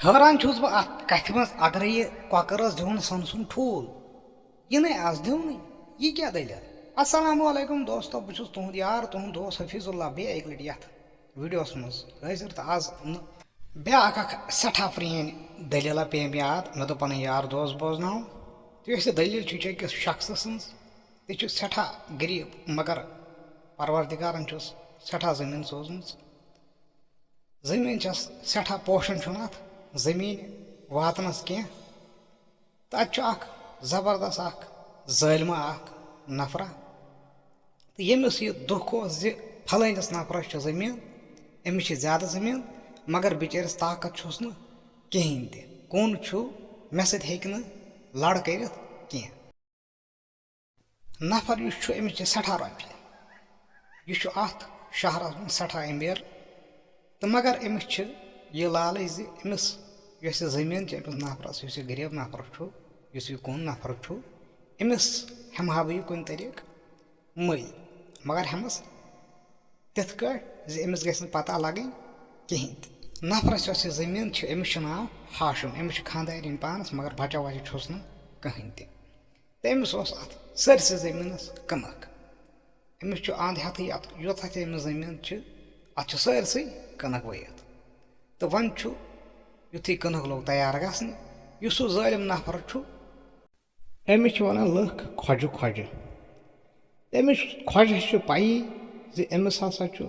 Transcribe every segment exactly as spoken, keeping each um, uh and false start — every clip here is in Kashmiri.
حٲران چھُس بہٕ اَتھ کَتھِ منٛز، اگرے یہِ کۄکرَس دیُن سۄنہٕ سُنٛد ٹھوٗل، یہِ نَے آز دیُنٕے، یہِ کیٛاہ دٔلیٖل؟ السلام علیکم دوستو، بہٕ چھُس تُہُنٛد یار، تُہُنٛد دوست حفیظ اللہ، بیٚیہِ اَکہِ لَٹہِ یَتھ ویٖڈیوَس منٛز حٲضِر۔ تہٕ آز نہٕ بیٛاکھ اَکھ سٮ۪ٹھاہ پرٛٲنۍ دٔلیٖلہ پیٚیہِ مےٚ یاد، مےٚ دوٚپ پَنٕنۍ یار دوس بوزناوَو۔ تہٕ یۄس یہِ دٔلیٖل چھِ، یہِ چھِ أکِس شخصہٕ سٕنٛز، یہِ چھُ سٮ۪ٹھاہ غریٖب، مگر پروردگارَن چھُس سٮ۪ٹھاہ زٔمیٖن سوٗزمٕژ۔ زٔمیٖن چھَس سٮ۪ٹھاہ پوشَن چھُنہٕ اَتھ زٔمیٖن واتنَس کینٛہہ۔ تہٕ اَتہِ چھُ اَکھ زبردست اَکھ ظٲلمہ اَکھ نفرا، تہٕ ییٚمِس یہِ دُکھ اوس زِ پھلٲنِس نفرَس چھِ زٔمیٖن، أمِس چھِ زیادٕ زٔمیٖن، مگر بِچٲرِس طاقت چھُس نہٕ کِہیٖنۍ تہِ۔ کُن چھُ، مےٚ سۭتۍ ہیٚکہِ نہٕ لَڑ کٔرِتھ کینٛہہ۔ نفر یُس چھُ، أمِس چھِ سٮ۪ٹھاہ رۄپیہِ، یہِ چھُ اَتھ شہرَس منٛز سٮ۪ٹھاہ أمیٖر، تہٕ مگر أمِس چھِ یہِ لالٕچ زِ أمِس یۄس یہِ زٔمیٖن چھِ، أمِس نفرَس، یُس یہِ غریٖب نفر چھُ، یُس یہِ کُن نفر چھُ، أمِس ہٮ۪مہٕ ہا بہٕ یہِ کُنہِ طریٖقہٕ مٔلۍ، مگر ہٮ۪مَس تِتھ کٲٹھۍ زِ أمِس گژھِ نہٕ پتہ لگٕنۍ کِہینۍ تہِ۔ نفرَس یۄس یہِ زٔمیٖن چھِ، أمِس چھُ ناو ہاشم، أمِس چھِ خانٛدارِنۍ پانَس، مگر بچہ وچہ چھُس نہٕ کٕہٕنۍ تہِ۔ تہٕ أمِس اوس اَتھ سٲرسٕے زٔمیٖنَس کٕنٕک۔ أمِس چھُ اَنٛد ہٮ۪تھٕے اَتھ، یوٚتَتھ أمِس زٔمیٖن چھِ، اَتھ چھِ سٲرسٕے کٕنٕک ؤیِتھ۔ تہٕ وۄنۍ چھُ، یُتھُے کٕنٕک لوٚگ تیار گژھنہِ، یُس سُہ ظٲلِم نفر چھُ، أمِس چھِ وَنان لُکھ کھۄجہِ کھۄجہِ۔ تٔمِس کھۄجَس چھِ پَیی زِ أمِس ہسا چھُ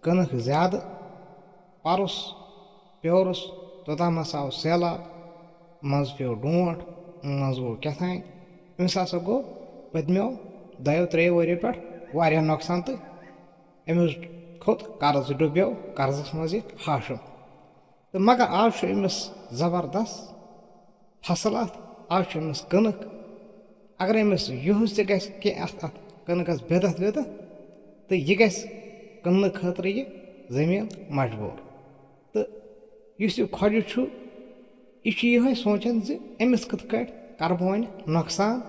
کٕنٕک زیادٕ۔ پَرُس پیورُس، توٚتام ہسا آو سیلاب، منٛزٕ پیوٚو ڈونٛٹھ، منٛزٕ گوٚو کیٛاہ تام۔ أمِس ہسا گوٚو پٔتمیو دۄیو ترٛیٚیو ؤریو پٮ۪ٹھ واریاہ نۄقصان تہٕ أمِس کھوٚت قرض، ڈُبیو قرضَس منٛز یہِ ہاشُم۔ تہٕ مگر آز چھُ أمِس زبردست فصل اَتھ، آز چھُ أمِس کٕنٕک۔ اگر أمِس یُہُس تہِ گژھِ کینٛہہ اَتھ، اَتھ کٕنٕکَس بِدَتھ وِدَتھ، تہٕ یہِ گژھِ کٕننہٕ خٲطرٕ یہِ زٔمیٖن مجبوٗر۔ تہٕ یُس یہِ کھۄجہِ چھُ، یہِ چھُ یِہوٚے سونٛچان زِ أمِس کِتھ کٲٹھۍ کَرٕ بہٕ وۄنۍ نۄقصان،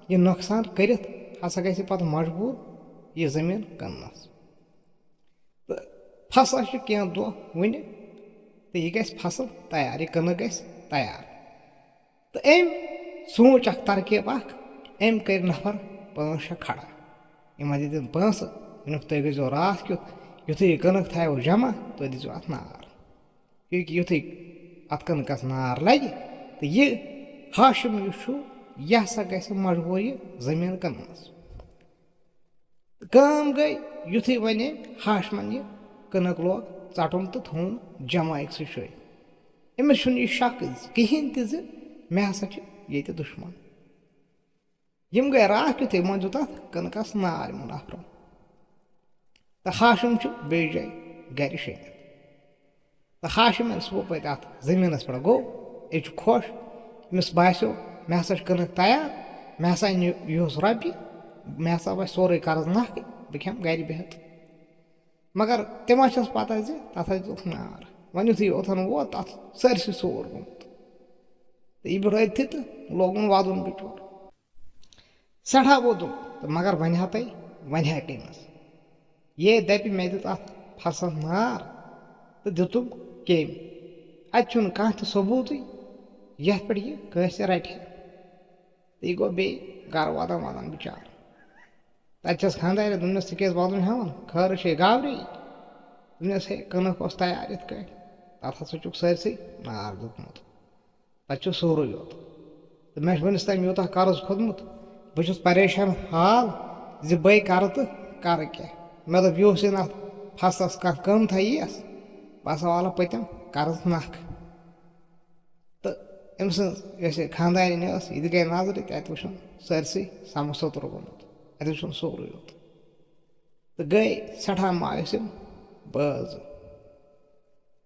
یہِ نۄقصان کٔرِتھ ہسا گژھِ یہِ پَتہٕ مجبوٗر یہِ زٔمیٖن کٕننَس۔ تہٕ فصلَس چھِ کینٛہہ دۄہ وُنہِ، تہٕ یہِ گژھِ فصل تیار، یہِ کٕنٕک گژھِ تیار۔ تہٕ أمۍ سوٗنٛچ اَکھ ترکیب اَکھ، أمۍ کٔرۍ نفر پانٛژھ شےٚ کھڑا، یِمَن دِتِن پونٛسہٕ، ؤنِکھ، "تُہۍ گٔژھۍزیو راتھ کیُتھ، یُتھُے یہِ کٕنٕک تھایو جمع، تُہۍ دِژیو اَتھ نار، کیونکہِ یُتھُے اَتھ کٕنٕکَس نار لَگہِ، تہٕ یہِ ہاشم یُس چھُ، یہِ ہسا گژھِ مجبوٗر یہِ زٔمیٖن کٕننَس۔" تہٕ کٲم گٔے، یُتھُے وۄنۍ أمۍ ہاشمَن یہِ کٕنٕک لوگ ژَٹُن تہٕ تھوٚوُن جمع أکسٕے جایہِ۔ أمِس چھُنہٕ یہِ شک کِہیٖنۍ تہِ زِ مےٚ ہسا چھِ ییٚتہِ دُشمَن۔ یِم گٔے راتھ کیُتھُے، یِمَن دیُت اَتھ کٕنٕکَس نار یِمَن نفرَن۔ تہٕ ہاشم چھُ بیٚیہِ جایہِ گَرِ شیٚنگِتھ۔ تہٕ ہاشم ییٚلہِ صُبحٲے پَتہٕ اَتھ زٔمیٖنَس پٮ۪ٹھ گوٚو، یہِ چھُ خۄش، أمِس باسیو، مےٚ ہسا چھِ کٕنٕک تیار، مےٚ ہسا أنۍ یہِ یُہُس رۄپیہِ، مےٚ ہسا وَسہِ سورُے قرض نَکھٕ، بہٕ کھٮ۪مہٕ گَرِ بِہِتھ۔ مگر تِمَن چھَس پَتہ زِ تَتھ ہسا دیُتُکھ نار۔ وۄنۍ یُتھُے یوٚتَن ووت، تَتھ سٲرسٕے سوٗر گوٚمُت۔ تہٕ یہِ بیوٗٹھ أتھٕے تہٕ لوگُن وَدُن بِچور۔ سٮ۪ٹھاہ ووٚدُن، تہٕ مگر وۄنۍ ہا تَے، وۄنۍ ہا کٔمِس؟ یے دَپہِ، مےٚ دیُت اَتھ فصلَس نار تہٕ دیُتُم کیٚمۍ۔ اَتہِ چھُنہٕ کانٛہہ تہِ ثبوٗتٕے یَتھ پٮ۪ٹھ یہِ کٲنٛسہِ رَٹہِ ہے۔ تہٕ یہِ گوٚو بیٚیہِ گَرٕ واتان واتان بِچارٕ۔ تَتہِ چھَس خانٛدارِ، دوٚپنَس، "ژٕ کیٛازِ وَدُن ہٮ۪وان؟ خٲرٕے چھے گاورے؟" دوٚپنَس، "ہے، کٕنٕک اوس تیار یِتھ کٲٹھۍ، تَتھ ہسا چھُکھ سٲرسٕے نار دیُتمُت۔" تَتہِ چھُ سورُے یوت۔ تہٕ مےٚ چھُ وُنِس تام یوٗتاہ قرض کھوٚتمُت، بہٕ چھُس پریشان حال زِ بہٕ کَرٕ تہٕ کَرٕ کیٛاہ۔ مےٚ دوٚپ، یہِ اوس یہِ نہٕ اَتھ فصلَس کانٛہہ قۭمتھا یِیَس، بہٕ ہسا والہٕ پٔتِم قرض نَکھٕ۔ تہٕ أمۍ سٕنٛز یۄس یہِ خانٛدارِنۍ ٲس، یہِ تہِ گٔے نظرِ تہٕ اَتہِ وٕچھُن سٲرسٕے سَمہٕ سوٚتُر گوٚمُت، اَتہِ وٕچھُن سورُے یوت۔ تہٕ گٔے سٮ۪ٹھاہ مایوس یِم بٲژ۔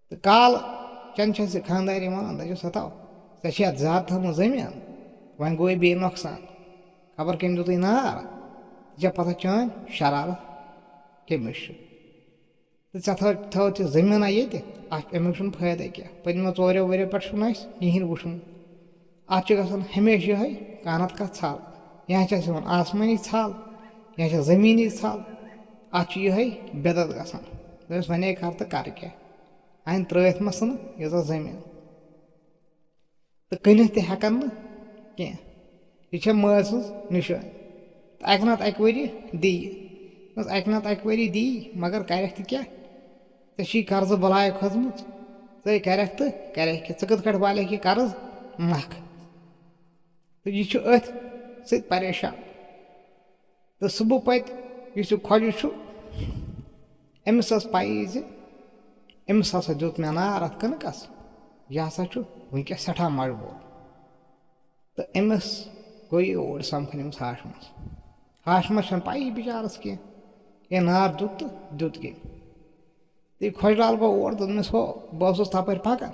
تہٕ کالہٕ چَن چھَس یہِ خانٛدارِ وَنان، دَپٮ۪س، "ہَتاو، ژےٚ چھےٚ اَتھ زیادٕ تھٲومٕژ زٔمیٖن، وۄنۍ گوٚوُے بیٚیہِ نۄقصان۔ خبر کٔمۍ دیُتُے نار، ژےٚ چھےٚ پَتہ چٲنۍ شرارت کٔمِس چھِ؟" تہٕ ژےٚ تھٲو، تھٲو ژےٚ زٔمیٖنا ییٚتہِ، اَتھ، اَمیُک چھُنہٕ فٲیدَے کینٛہہ۔ پٔتمٮ۪و ژورٮ۪و ؤرِیو پٮ۪ٹھ چھُنہٕ اَسہِ کِہیٖنۍ وٕچھمُت۔ اَتھ چھِ گژھان ہمیشہِ یِہوٚے کانٛہہ نَتہٕ کانٛہہ ژھَل، یا چھِ اَسہِ یِوان آسمٲنی ژھَل، یا چھِ زٔمیٖنی ژھَل۔ اَتھ چھُ یِہوٚے بِدعت گژھان۔ دوٚپمَس، "وۄنۍ ہے کَر تہٕ کَرٕ کیٛاہ؟ اَنہِ ترٛٲوِتھ ما ژھٕنہٕ ییٖژاہ زٔمیٖن؟" تہٕ کٕنِتھ تہِ ہٮ۪کَن نہٕ کینٛہہ۔ یہِ چھےٚ مٲلۍ سٕنٛز نِشٲنۍ۔ تہٕ اَکہِ نَتہٕ اَکہِ ؤری دی یہِ۔ دوٚپمَس، اَکہِ نَتہٕ اَکہِ ؤری دی یہِ، مگر کَرٮ۪کھ تہِ کیٛاہ؟ ژےٚ چھِی قرضہٕ بَلاے کھٔژمٕژ، ژٕے کَرٮ۪کھ تہٕ کَرٮ۪کھ کیٛاہ؟ ژٕ کِتھ کٲٹھۍ والٮ۪کھ یہِ قرض نَکھٕ؟ تہٕ یہِ چھُ أتھۍ سۭتۍ پریشان۔ تہٕ صُبحہٕ پَتہٕ یُس یہِ خۄجہِ چھُ، أمِس ٲس پَیی زِ أمِس ہسا دیُت مےٚ نار اَتھ کٕنکَس، یہِ ہسا چھُ وٕنکیٚس سٮ۪ٹھاہ مجبوٗر۔ تہٕ أمِس گوٚو یہِ اوٗرۍ سَمکھُن أمِس ہاشمَس۔ ہاشمَس چھَنہٕ پَیی بِچارَس کینٛہہ، ہے نار دیُت تہٕ دیُت کٔمۍ۔ تہٕ یہِ خۄجہِ لال گوٚو اور، دوٚپنَس، ہو، بہٕ اوسُس تَپٲرۍ پَکان،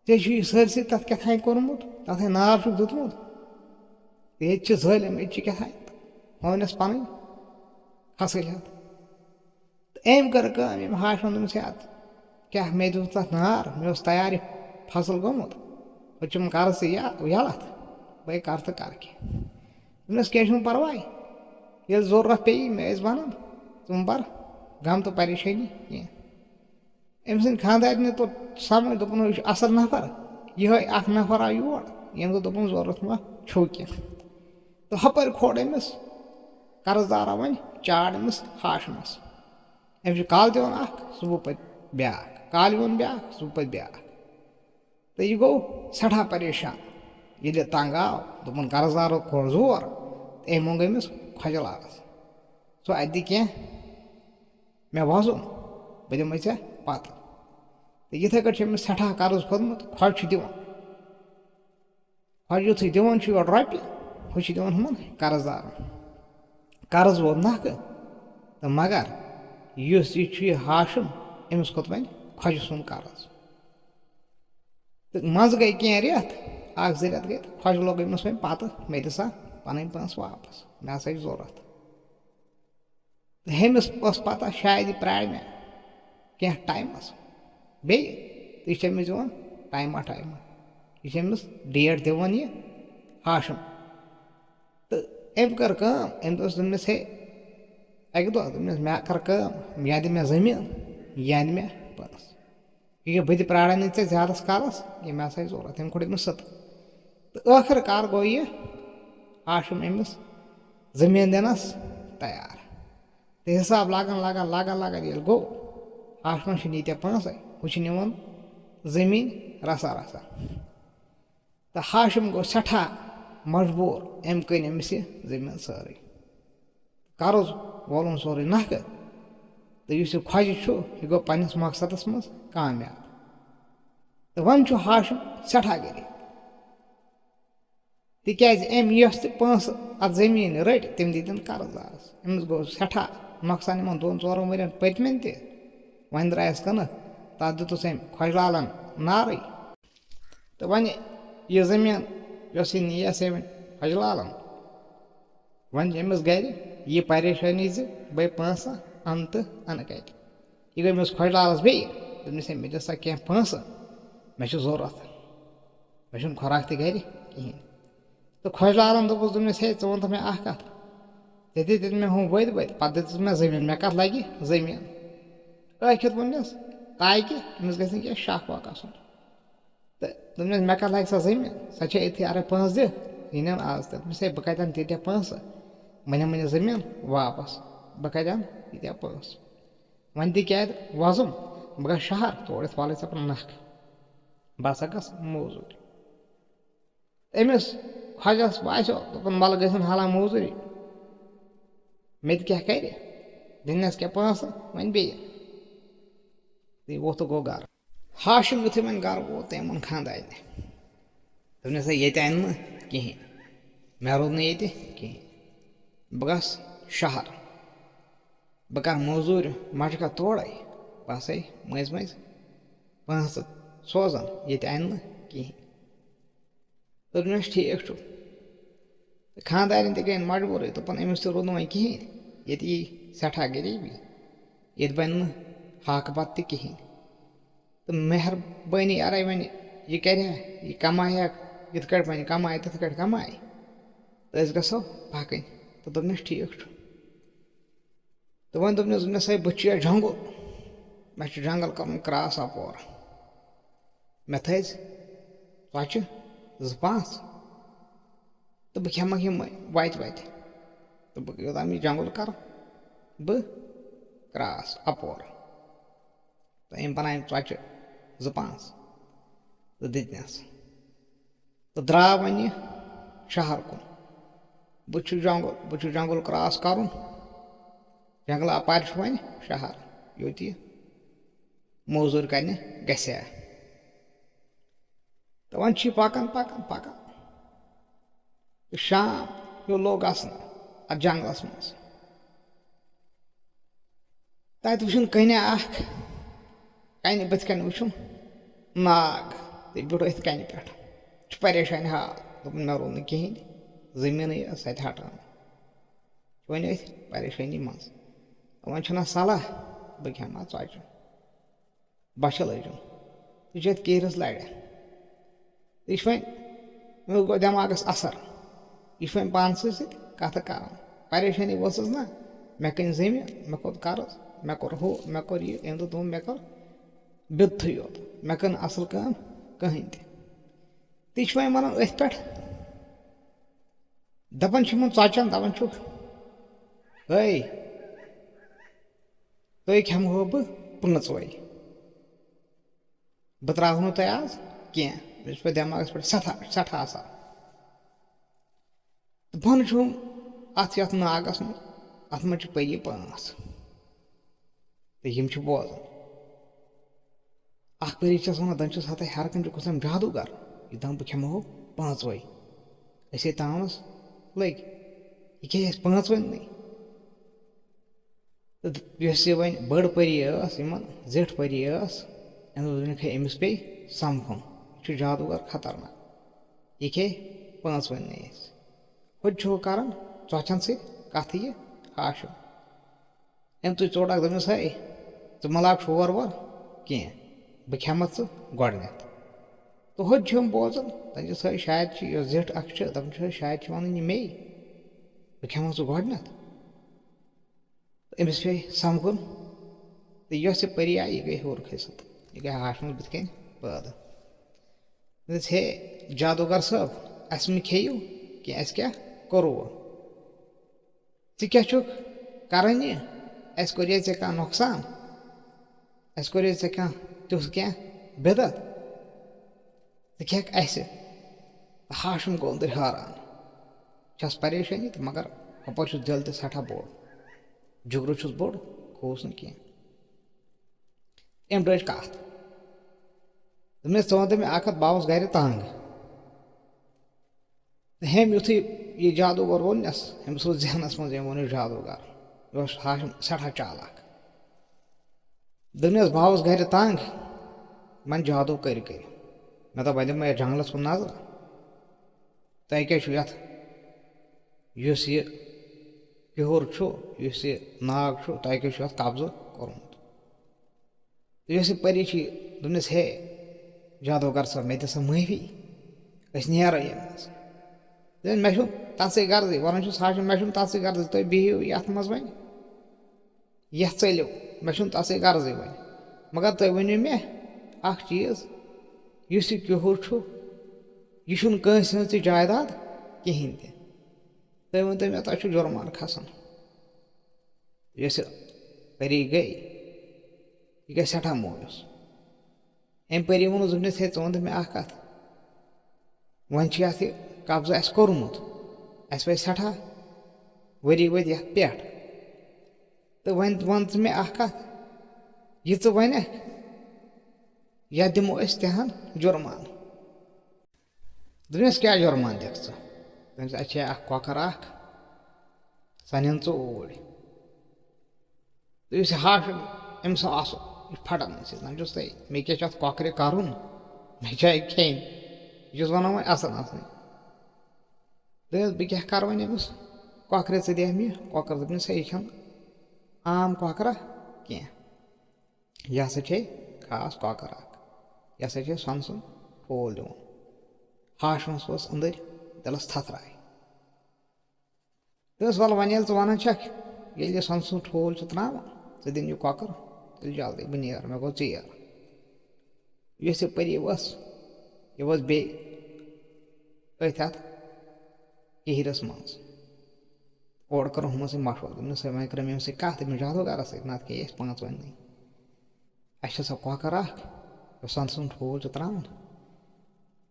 ژےٚ چھُے یہِ سٲرسٕے تَتھ کیٛاہ تام کوٚرمُت، تَتھ ہے نار چھُکھ دیُتمُت۔ تہٕ ییٚتہِ چھِ ظٲلِم، ییٚتہِ چھِ کیٛاہ تام، ہٲونَس پَنٕنۍ کھسٕلۍ ہَتھ۔ تہٕ أمۍ کٔر کٲم، أمۍ ہاشمَن دوٚپمَس، ہے اَدٕ کیٛاہ، مےٚ دیُت تَتھ نار، مےٚ اوس تیار یہِ فصل گوٚمُت، ہُہ چھُم قرض تہِ یا-، یَلَتھ، بہٕ کَرٕ تہٕ کَرٕ کینٛہہ۔ دوٚپنَس، کینٛہہ چھُنہٕ پَرواے، ییٚلہِ ضروٗرت پیٚیہِ، مےٚ ٲسۍ وَنان، ژٕ مہٕ بَر غم تہٕ پریشٲنی کینٛہہ۔ أمۍ سٕنٛدِ خانٛدارنہِ توٚر سَمٕجھ، دوٚپُن، یہِ چھُ اَصٕل نفر، یِہوٚے اَکھ نفر آو یور، ییٚمۍ دوٚپ، دوٚپُن، ضروٗرت ما چھُو کینٛہہ۔ تہٕ ہۄپٲرۍ کھوٚڑ أمِس قرض دارا وۄنۍ چاڑ أمِس ہاشمَس۔ أمِس چھُ کالہٕ دِوان اَکھ، صُبحہٕ پَتہٕ بیٛاکھ، کالہِ ووٚن بیٛاکھ، صُبحہٕ پَتہٕ بیٛاکھ۔ تہٕ یہِ گوٚو سٮ۪ٹھاہ پریشان۔ ییٚلہِ یہِ تنٛگ آو، دوٚپُن، قرض دارو کوٚر زور، تہٕ أمۍ موٚنٛگ أمِس خۄجہِ لالَس، ژٕ اَتہِ دِ کینٛہہ مےٚ وَزُم، بہٕ دِمَے ژےٚ پَتہٕ۔ تہٕ یِتھَے کٲٹھۍ چھُ أمِس سٮ۪ٹھاہ قرض کھوٚتمُت، خۄجہِ چھُ دِوان۔ خۄجہِ یُتھُے دِوان چھُ یورٕ رۄپیہِ، ہُہ چھُ دِوان ہُمَن قرض دارَن۔ قرض ووت نَکھٕ، تہٕ مگر یُس یہِ چھُ یہِ ہاشم، أمِس کھوٚت وۄنۍ خۄجہِ سُنٛد قرض۔ تہٕ منٛزٕ گٔے کینٛہہ رٮ۪تھ، اَکھ زٕ رٮ۪تھ گٔے، تہٕ خۄجہِ لوٚگ أمِس وۄنۍ پَتہٕ، مےٚ دِ سا پَنٕنۍ پونٛسہٕ واپَس، مےٚ ہسا چھِ ضوٚرَتھ۔ تہٕ ہُمِس اوس پَتہ، شاید یہِ پرٛارِ مےٚ کینٛہہ ٹایمَس بیٚیہِ۔ تہٕ یہِ چھِ أمِس دِوان ٹایمہ ٹایمہ، یہِ چھِ أمِس ڈیٹ دِوان یہِ ہاشم۔ تہٕ أمۍ کٔر کٲم، أمۍ دوٚپُس، دوٚپمَس، ہے، اَکہِ دۄہ دوٚپمَس، مےٚ کَر کٲم، یا دِ مےٚ زٔمیٖن، یا دِ مےٚ پونٛسہٕ۔ یہِ بہٕ تہِ پرٛارَے نہٕ ژےٚ زیادَس کالَس، یہِ مےٚ ہسا چھِ ضوٚرَتھ، أمۍ کوٚڑ أمِس سٕتہٕ۔ تہٕ ٲخٕر کار گوٚو یہِ ہاشم أمِس زٔمیٖن دِنَس تیار۔ تہٕ حِساب لاگان، لاگان، لاگان، لاگان ییٚلہِ گوٚو، ہاشمَس چھِنہٕ ییٖتیٛاہ پونٛسَے، ہُہ چھِ نِوان زٔمیٖن رَژھا رَژھا۔ تہٕ ہاشم گوٚو سٮ۪ٹھاہ مجبوٗر، أمۍ کٕنۍ أمِس یہِ زٔمیٖن سٲرٕے۔ قرض وولُن سورُے نَکھٕ۔ تہٕ یُس یہِ خۄجہِ چھُ، یہِ گوٚو پنٛنِس مقصدَس منٛز کامیاب۔ تہٕ وۄنۍ چھُ ہاشم سٮ۪ٹھاہ غریٖب۔ تِکیٛازِ أمۍ یۄس تہِ پونٛسہٕ اَتھ زٔمیٖنہِ رٔٹۍ، تِم دِتِن قرض دارَس۔ أمِس گوٚو سٮ۪ٹھاہ نۄقصان یِمَن دۄن ژورَن ؤرِین پٔتمٮ۪ن تہِ۔ وۄنۍ درٛایَس کٕنٕک، تَتھ دیُتُس أمۍ خۄجہِ لالَن نارٕے۔ تہٕ وۄنۍ یہِ زٔمیٖن یۄس یہِ نِیَس أمۍ خۄجہِ لالَن، وۄنۍ چھِ أمِس گَرِ یہِ پریشٲنی زِ بَے پونٛسہٕ اَنہٕ تہٕ اَنہٕ کَتہِ۔ یہِ گٔے أمِس خۄجہِ لالَس بیٚیہِ، دوٚپمَس، ہے، مےٚ دِ سا کینٛہہ پونٛسہٕ، مےٚ چھِ ضوٚرَتھ، مےٚ چھُنہٕ خۄراک تہِ گَرِ کِہیٖنۍ۔ تہٕ خۄجہِ لالَن دوٚپُس، دوٚپمَس، ہے، ژٕ وَن تہٕ مےٚ اَکھ کَتھ، ژےٚ دِتِتھ مےٚ ہُم ؤدۍ ؤدۍ، پَتہٕ دِژٕس مےٚ زٔمیٖن، مےٚ کَتھ لَگہِ زٔمیٖن؟ ٲکھِتھ ووٚننَس، تاکہِ أمِس گژھِ نہٕ کینٛہہ شَک وَک آسُن۔ تہٕ دوٚپنَس، مےٚ کَتھ لَگہِ سۄ زٔمیٖن؟ سۄ چھےٚ أتھی اَرَے پونٛسہٕ دِتھ، یہِ نِن آز تہٕ۔ دوٚپمَس، ہے، بہٕ کَتہِ اَنہٕ تیٖتیٛاہ پونٛسہٕ؟ بہٕ نِمہٕ یہِ زٔمیٖن واپَس، بہٕ کَتہِ اَنہٕ تیٖتیٛاہ پونٛسہٕ؟ وۄنۍ تہِ کیٛاہ وۄزُم، بہٕ گژھٕ شہر، تورٕ یِتھ والَے ژےٚ پَنُن نَکھ، بہٕ ہسا گژھٕ موزوٗرۍ۔ أمِس خۄجَس باسیو، دوٚپُن، وَلہٕ گٔژھِن حالہ موزوٗرۍ، مےٚ تہِ کیٛاہ کَرِ، دِنَس کیٛاہ پونٛسہٕ وۄنۍ بیٚیہِ۔ تہٕ یہِ ووٚتھ تہٕ گوٚو گَرٕ۔ ہاشم یُتھُے وۄنۍ گَرٕ ووت، تٔمۍ ووٚن خانٛدارنہِ، دوٚپنَس، ہے، ییٚتہِ اَنہِ نہٕ کِہیٖنۍ، مےٚ روٗد نہٕ ییٚتہِ کِہیٖنۍ، بہٕ گژھٕ شہر، بہٕ کَرٕ موزوٗرۍ مَشقہ تورَے، بہٕ ہسا مٔنٛزۍ مٔنٛزۍ پونٛسہٕ سوزان، ییٚتہِ اَنہِ نہٕ کِہیٖنۍ۔ دوٚپنَس، ٹھیٖک چھُ۔ تہٕ خانٛدارِنۍ تہِ گٔے مجبوٗرٕے، دوٚپُن، أمِس تہِ روٗد نہٕ وۄنۍ کِہیٖنۍ، ییٚتہِ یی سٮ۪ٹھاہ غریٖبی، ییٚتہِ بَنہِ نہٕ ہاکہٕ بَتہٕ تہِ کِہیٖنۍ۔ تہٕ مہربٲنی اَرَے وۄنۍ یہِ کَرِ ہا، یہِ کَمایہِ ہا، یِتھ کٲٹھۍ وۄنۍ کَمایہِ، تِتھ کٲٹھۍ کَمایہِ۔ تہٕ أسۍ گژھو پَکٕنۍ۔ تہٕ دوٚپنَس، ٹھیٖک چھُ۔ تہٕ وۄنۍ دوٚپنَس، دوٚپنَس، ہے، بہٕ چھُس جنٛگُل، مےٚ چھُ جنٛگل کَرُن کراس اَپور۔ مےٚ تھٲیزِ ژۄچہِ زٕ پانٛژھ، تہٕ بہٕ کھٮ۪مَکھ یِمَے وَتہِ وَتہِ۔ تہٕ بہٕ یوٚتام یہِ جنٛگُل کَرٕ، بہٕ کرٛاس اَپور۔ تہٕ أمۍ بَنایَم ژۄچہِ زٕ پانٛژھ تہٕ دِتنَس۔ تہٕ درٛاو وۄنۍ یہِ شہر کُن۔ بہٕ چھُس جنٛگُل، بہٕ چھُس جنٛگُل کرٛاس کَرُن۔ جنٛگلہٕ اَپارِ چھُ وۄنۍ شہر، یوٚت یہِ موزوٗرۍ کَرنہِ گژھِ ہا۔ تہٕ وۄنۍ چھُ یہِ پَکان، پَکان، پَکان۔ تہٕ شام ہیوٗ لوٚگ گژھنہٕ اَتھ جنٛگلَس منٛز۔ تَتہِ وٕچھُن کَنہِ اَکھ، کَنہِ بٕتھِ کَنہِ وٕچھُن ناگ، تہٕ بیوٗٹھ أتھۍ کَنہِ پٮ۪ٹھ۔ چھُ پریشانہِ حال، دوٚپُن، "مےٚ روٗد نہٕ کِہیٖنۍ، زٔمیٖنٕے ٲس اَتہِ ہَٹان۔ چھُ وۄنۍ أتھۍ پریشٲنی منٛز۔ وۄنۍ چھُنہ صلاح، بہٕ کھٮ۪مہٕ ہا ژۄچہِ۔" بۄچھِ لٲجِم۔ تہٕ چھِ اَتھ کیرِس لَرِ۔ یہِ چھُ وۄنۍ، مےٚ گوٚو دٮ۪ماغَس اَثر۔ یہِ چھُ وۄنۍ پانسٕے سۭتۍ کَتھٕ کَران۔ پریشٲنی ؤژھٕس نہ، مےٚ کٕنۍ زٔمیٖن، مےٚ کوٚر قرض، مےٚ کوٚر ہُہ، مےٚ کوٚر یہِ، أمۍ دوٚپ، دوٚپُن، مےٚ کوٚر بِدتھٕے یوت، مےٚ کٔر نہٕ اَصٕل کٲم کٕہٕنۍ تہِ۔ تہٕ یہِ چھُ وۄنۍ وَنان أتھۍ پٮ۪ٹھ، دَپان چھِ یِمَن ژۄچَن، دَپان چھُکھ، "ہے، تُہۍ کھٮ۪مہو بہٕ پانٛژوَے۔" بہٕ ترٛاوہو نہٕ تۄہہِ آز کینٛہہ۔ مےٚ چھُ پَتہٕ دٮ۪ماغَس پٮ۪ٹھ سٮ۪ٹھاہ، سٮ۪ٹھاہ اَثر۔ تہٕ بۄنہٕ چھُم اَتھ یَتھ ناگَس منٛز، اَتھ منٛز چھِ پٔری پانٛژھ۔ تہٕ یِم چھِ بوزان۔ اَکھ پٔری چھَس وَنان، دَپان چھُس، "ہَتَے ہَر کُنہِ چھُ کُس تام جادوٗگر، یہِ دَپان بہٕ کھٮ۪مہو پانٛژوَے۔" أسے تاونَس لٔگۍ، یہِ کیٛاہ اَسہِ پانٛژوَنٕے؟ تہٕ یۄس یہِ وۄنۍ بٔڑ پٔری ٲس، یِمَن زِٹھ پٔری ٲس، أمۍ دوٚپ، دوٚپُن، "ہے، أمِس پیٚیہِ سَمکھُن، یہِ چھُ جادوٗگر خطرناک، یہِ کھیٚیہِ پانٛژوٕنۍ نہٕ أسۍ۔" ہُتہِ چھُ ہُہ کَران ژۄچَن سۭتۍ کَتھٕ یہِ ہاشِم۔ أمۍ تُج ژوٚٹ اَکھ، دوٚپنَس، "ہے، ژٕ مہ لاگ شور وور کینٛہہ، بہٕ کھٮ۪مَتھ ژٕ گۄڈٕنٮ۪تھ۔" تہٕ ہُتہِ چھُ أمۍ بوزان، دَپان چھُس، "ہے، شاید چھِ یۄس زِٹھ اَکھ چھِ، دَپان چھُس، ہے، شاید چھِ وَنان یہِ مے، بہٕ کھٮ۪مَتھ ژٕ گۄڈٕنٮ۪تھ۔" تہٕ أمِس پیٚیہِ سَمکھُن۔ تہٕ یۄس یہِ پٔری آیہِ، یہِ گٔے ہیوٚر کھٔسِتھ۔ یہِ گٔے ہاشمَس بٕتھِ کَنہِ پٲدٕ۔ دوٚپنَس، "ہے، جادوٗگر صٲب، اَسہِ مہٕ کھیٚیِو کینٛہہ، اَسہِ کیٛاہ کوٚروٕ؟ ژٕ کیٛاہ چھُکھ کَران یہِ؟ اَسہِ کوٚر یہِ ژےٚ کانٛہہ نۄقصان؟ اَسہِ کوٚر یہِ ژےٚ کانٛہہ تیُتھ کینٛہہ بِدعت؟ ژٕ کھٮ۪کھ اَسہِ؟" تہٕ ہاشم گوٚو أنٛدٕرۍ حٲران۔ چھَس پریشٲنی تہٕ مگر ہُپٲرۍ چھُس دِل تہِ سٮ۪ٹھاہ بوٚڑ۔ جُگرٕ چھُس بوٚڑ، کھوٗس نہٕ کینٛہہ۔ أمۍ رٔج کَتھ۔ دوٚپمَس، "ژٕ وَن تہٕ مےٚ اَکھ کَتھ، بہٕ آوُس گَرِ تنٛگ۔" تہٕ ہیٚمۍ یُتھُے یہِ جادوٗگر ووٚننَس، أمِس اوس ذہنَس منٛز، أمۍ ووٚن، "یہِ جادوٗگر۔" یہِ اوس ہاشم سٮ۪ٹھاہ چالاک۔ دوٚپنَس، "بہٕ آوُس گَرِ تنٛگ، وۄنۍ جادوٗ کٔرۍ کٔرۍ۔ مےٚ دوٚپ، وۄنۍ دِمہٕ بہٕ یَتھ جنٛگلَس کُن نظر۔ تۄہہِ کیٛاہ چھُو یَتھ، یُس یہِ کِہُر چھُ، یُس یہِ ناگ چھُ، تۄہہِ کیٛاہ چھُو یَتھ قبضہٕ کوٚرمُت؟" تہٕ یۄس یہِ پٔری چھِ، دوٚپنَس، "ہے، جادوٗگر صٲب، مےٚ دِ سا معٲفی، أسۍ نیرو ییٚمہِ منٛز۔" دوٚپُن، "مےٚ چھُنہٕ تَتھ سۭتۍ غرضٕے، وَنان چھُس ہاشم، مےٚ چھُنہٕ تَتھ سۭتۍ غرضٕے، تُہۍ بِہِو یَتھ منٛز وۄنۍ، یَتھ ژٔلِو، مےٚ چھُنہٕ تَتھ سۭتۍ غرضٕے وۄنۍ۔ مگر تُہۍ ؤنِو مےٚ اَکھ چیٖز، یُس یہِ کِہُر چھُ، یہِ چھُنہٕ کٲنٛسہِ ہٕنٛز تہِ جایداد کِہیٖنۍ تہِ۔ تُہۍ ؤنۍتو مےٚ، تۄہہِ چھُ جُرمانہٕ کھَسان۔" یۄس یہِ پٔری گٔے، یہِ گٔے سٮ۪ٹھاہ مایوٗس۔ أمۍ پٔری ووٚنُس، دوٚپنَس، "ہے، ژٕ وَن تہٕ مےٚ اَکھ کَتھ۔ وۄنۍ چھِ یَتھ یہِ قبضہٕ اَسہِ کوٚرمُت۔ اَسہِ وٲتۍ سٮ۪ٹھاہ ؤری وٲتۍ یَتھ پٮ۪ٹھ۔ تہٕ وۄنۍ وَن ژٕ مےٚ اَکھ کَتھ، یہِ ژٕ وَنَکھ، یَتھ دِمو أسۍ تہِ ہَن جُرمانہٕ۔" دوٚپنَس، "کیٛاہ جُرمانہٕ دِکھ ژٕ؟" دوٚپنَس، "اَسہِ چھےٚ اَکھ کۄکَر اَکھ، سۄ نِن ژٕ اوٗرۍ۔" تہٕ یُس یہِ ہاشم، أمِس آو اَسُن، یہِ پھٹان أمِس سۭتۍ۔ دَپان چھُس، "تۄہہِ، مےٚ کیٛاہ چھُ اَتھ کۄکرِ کَرُن؟ مےٚ چھا یہِ کھیٚنۍ؟ یہِ چھُس وَنان وۄنۍ اَصٕل اَصلٕے۔" دوٚپمَس، "بہٕ کیٛاہ کَرٕ وۄنۍ أمِس کۄکرِ؟ ژٕ دِ مےٚ کۄکَر۔" دوٚپنَس، "ہے، یہِ چھَنہٕ عام کۄکرا کینٛہہ۔ یہِ ہسا چھے خاص کۄکَر اَکھ۔ یہِ ہسا چھے سۄنہٕ سُنٛد ٹھوٗل دِوان۔" ہاشمَس اوس أنٛدٕرۍ دِلَس تھَتھراے۔ دوٚپمَس، "وَلہٕ وۄنۍ ییٚلہِ ژٕ وَنان چھَکھ، ییٚلہِ یہِ سۄنہٕ سُنٛد ٹھوٗل چھُ ترٛاوان، ژٕ دِن یہِ کۄکُر، تیٚلہِ جلدی، بہٕ نیرٕ، مےٚ گوٚو ژیر۔" یۄس یہِ پٔری ؤژھ، یہِ وٲژ بیٚیہِ أتھۍ اَتھ کِہرِس منٛز۔ اورٕ کٔرٕن ہُمَن سۭتۍ مَشوَرٕ، دوٚپنَس، "ہے، وۄنۍ کٔرٕم أمِس سۭتۍ کَتھ، أمِس جادوٗگَرَس سۭتۍ، نَتہٕ کھیٚیہِ اَسہِ پانٛژھ وَننٕے۔ اَسہِ چھےٚ سۄ کۄکَر اَکھ، یۄس سۄنہٕ سُنٛد ٹھوٗل چھِ ترٛاوان۔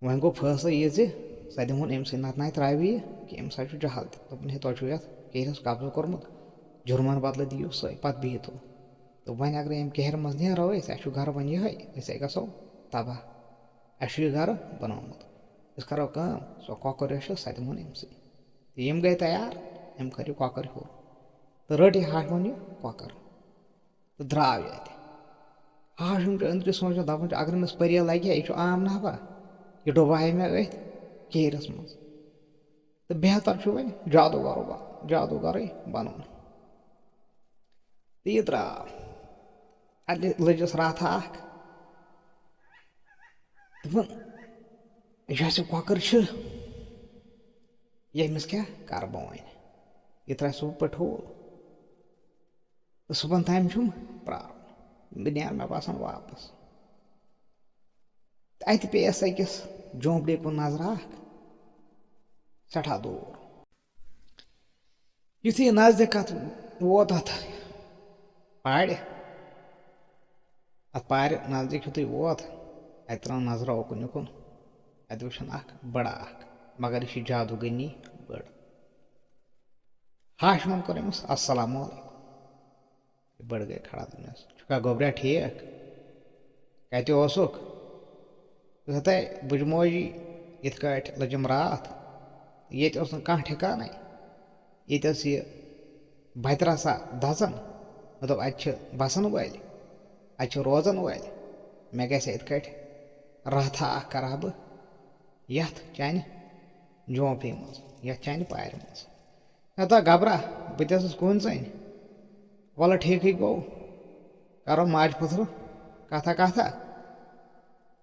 وۄنۍ گوٚو فٲصلہٕ یہِ زِ سۄ دِمہون أمۍ سٕے، نَتہٕ نَے ترٛاوِ یہِ کینٛہہ، أمِس حظ چھُ جہل تہِ۔" دوٚپُن، "ہے، تۄہہِ چھُو یَتھ کِہرِس قبضہٕ کوٚرمُت، جُرمانہٕ بدلہٕ دِیِو سۄے، پَتہٕ بِہِو تُہۍ۔" تہٕ وۄنۍ اگرَے أمۍ کِہرِ منٛز نیرو أسۍ، اَسہِ چھُ گَرٕ وۄنۍ یِہوٚے، أسۍ ہے گژھو تباہ، اَسہِ چھُ یہِ گَرٕ بَنومُت۔ أسۍ کَرو کٲم، سۄ کۄکَر یۄس چھِ، سۄ دِمہون أمۍ سٕے۔ تہٕ یِم گٔے تیار، أمۍ کٔر یہِ کۄکَر ہیوٚر تہٕ رٔٹ یہِ ہاشمَن یہِ کۄکَر تہٕ درٛاو یہِ اَتہِ۔ ہاشم چھُ أنٛدرٕ سونٛچان، دَپان چھُ، "اگر أمِس پٔریہ لَگہِ ہا، یہِ چھُ عام نفر، یہِ ڈُباوِ مےٚ أتھۍ کِہرِس منٛز۔ تہٕ بہتر چھُ وۄنۍ جادوٗگرو بَ-، جادوٗگرٕے بَنُن۔" تہٕ یہِ درٛاو۔ اَتہِ لٔجِس راتھا اَکھ۔ دوٚپُن، "یۄس یہِ کۄکَر چھِ، ییٚمِس کیٛاہ کَرٕ بہٕ وۄنۍ؟ یہِ ترٛاوِ صُبحہٕ پٮ۪ٹھ ٹھوٗل۔ تہٕ صُبحن تام چھُم پرٛارُن۔ بہٕ نیرٕ، مےٚ باسان، واپس۔" تہٕ اَتہِ پیٚیَس أکِس جھونپڑی کُن نظرا اکھ، سٮ۪ٹھاہ دوٗر۔ یُتھُے یہِ نزدیٖک اَتھ ووت، اَتھ پارِ، اَتھ پارِ نزدیٖک یُتھُے ووت، اَتہِ ترٲو نظرا اوکُن یُکُن۔ اَتہِ وٕچھُن اکھ بٔڑ اکھ، مگر یہِ چھِ جادوٗگٔنی بٔڑ۔ ہاشمن کوٚر أمِس السلام علیکم۔ یہِ بٔڑ گٔے کھڑا، دوٚپنَس، "چھُکھا گوٚبرا ٹھیٖک؟ کَتہِ اوسُکھ؟" دوٚپُس، "ہَتے بُجہِ موجی، یِتھ کٲٹھۍ لٔجِم راتھ۔ ییٚتہِ اوس نہٕ کانٛہہ ٹھِکانَے۔ ییٚتہِ ٲس یہِ بَتہِ رَژھا دَزان۔ مےٚ دوٚپ، اَتہِ چھِ بَسَن وٲلۍ، اَتہِ چھِ روزَن وٲلۍ۔ مےٚ گژھِ یِتھ کٲٹھۍ راتھا اَکھ کَرٕ ہا بہٕ یَتھ چانہِ جھونپڑی منٛز، یَتھ چانہِ پارِ منٛز۔" مےٚ دوٚپ، "گبرا، بہٕ تہِ ٲسٕس کُن ژٔنۍ۔ وَلہٕ ٹھیٖکٕے گوٚو، کَرو ماجہِ پُتھرٕ کَتھا کَتھا۔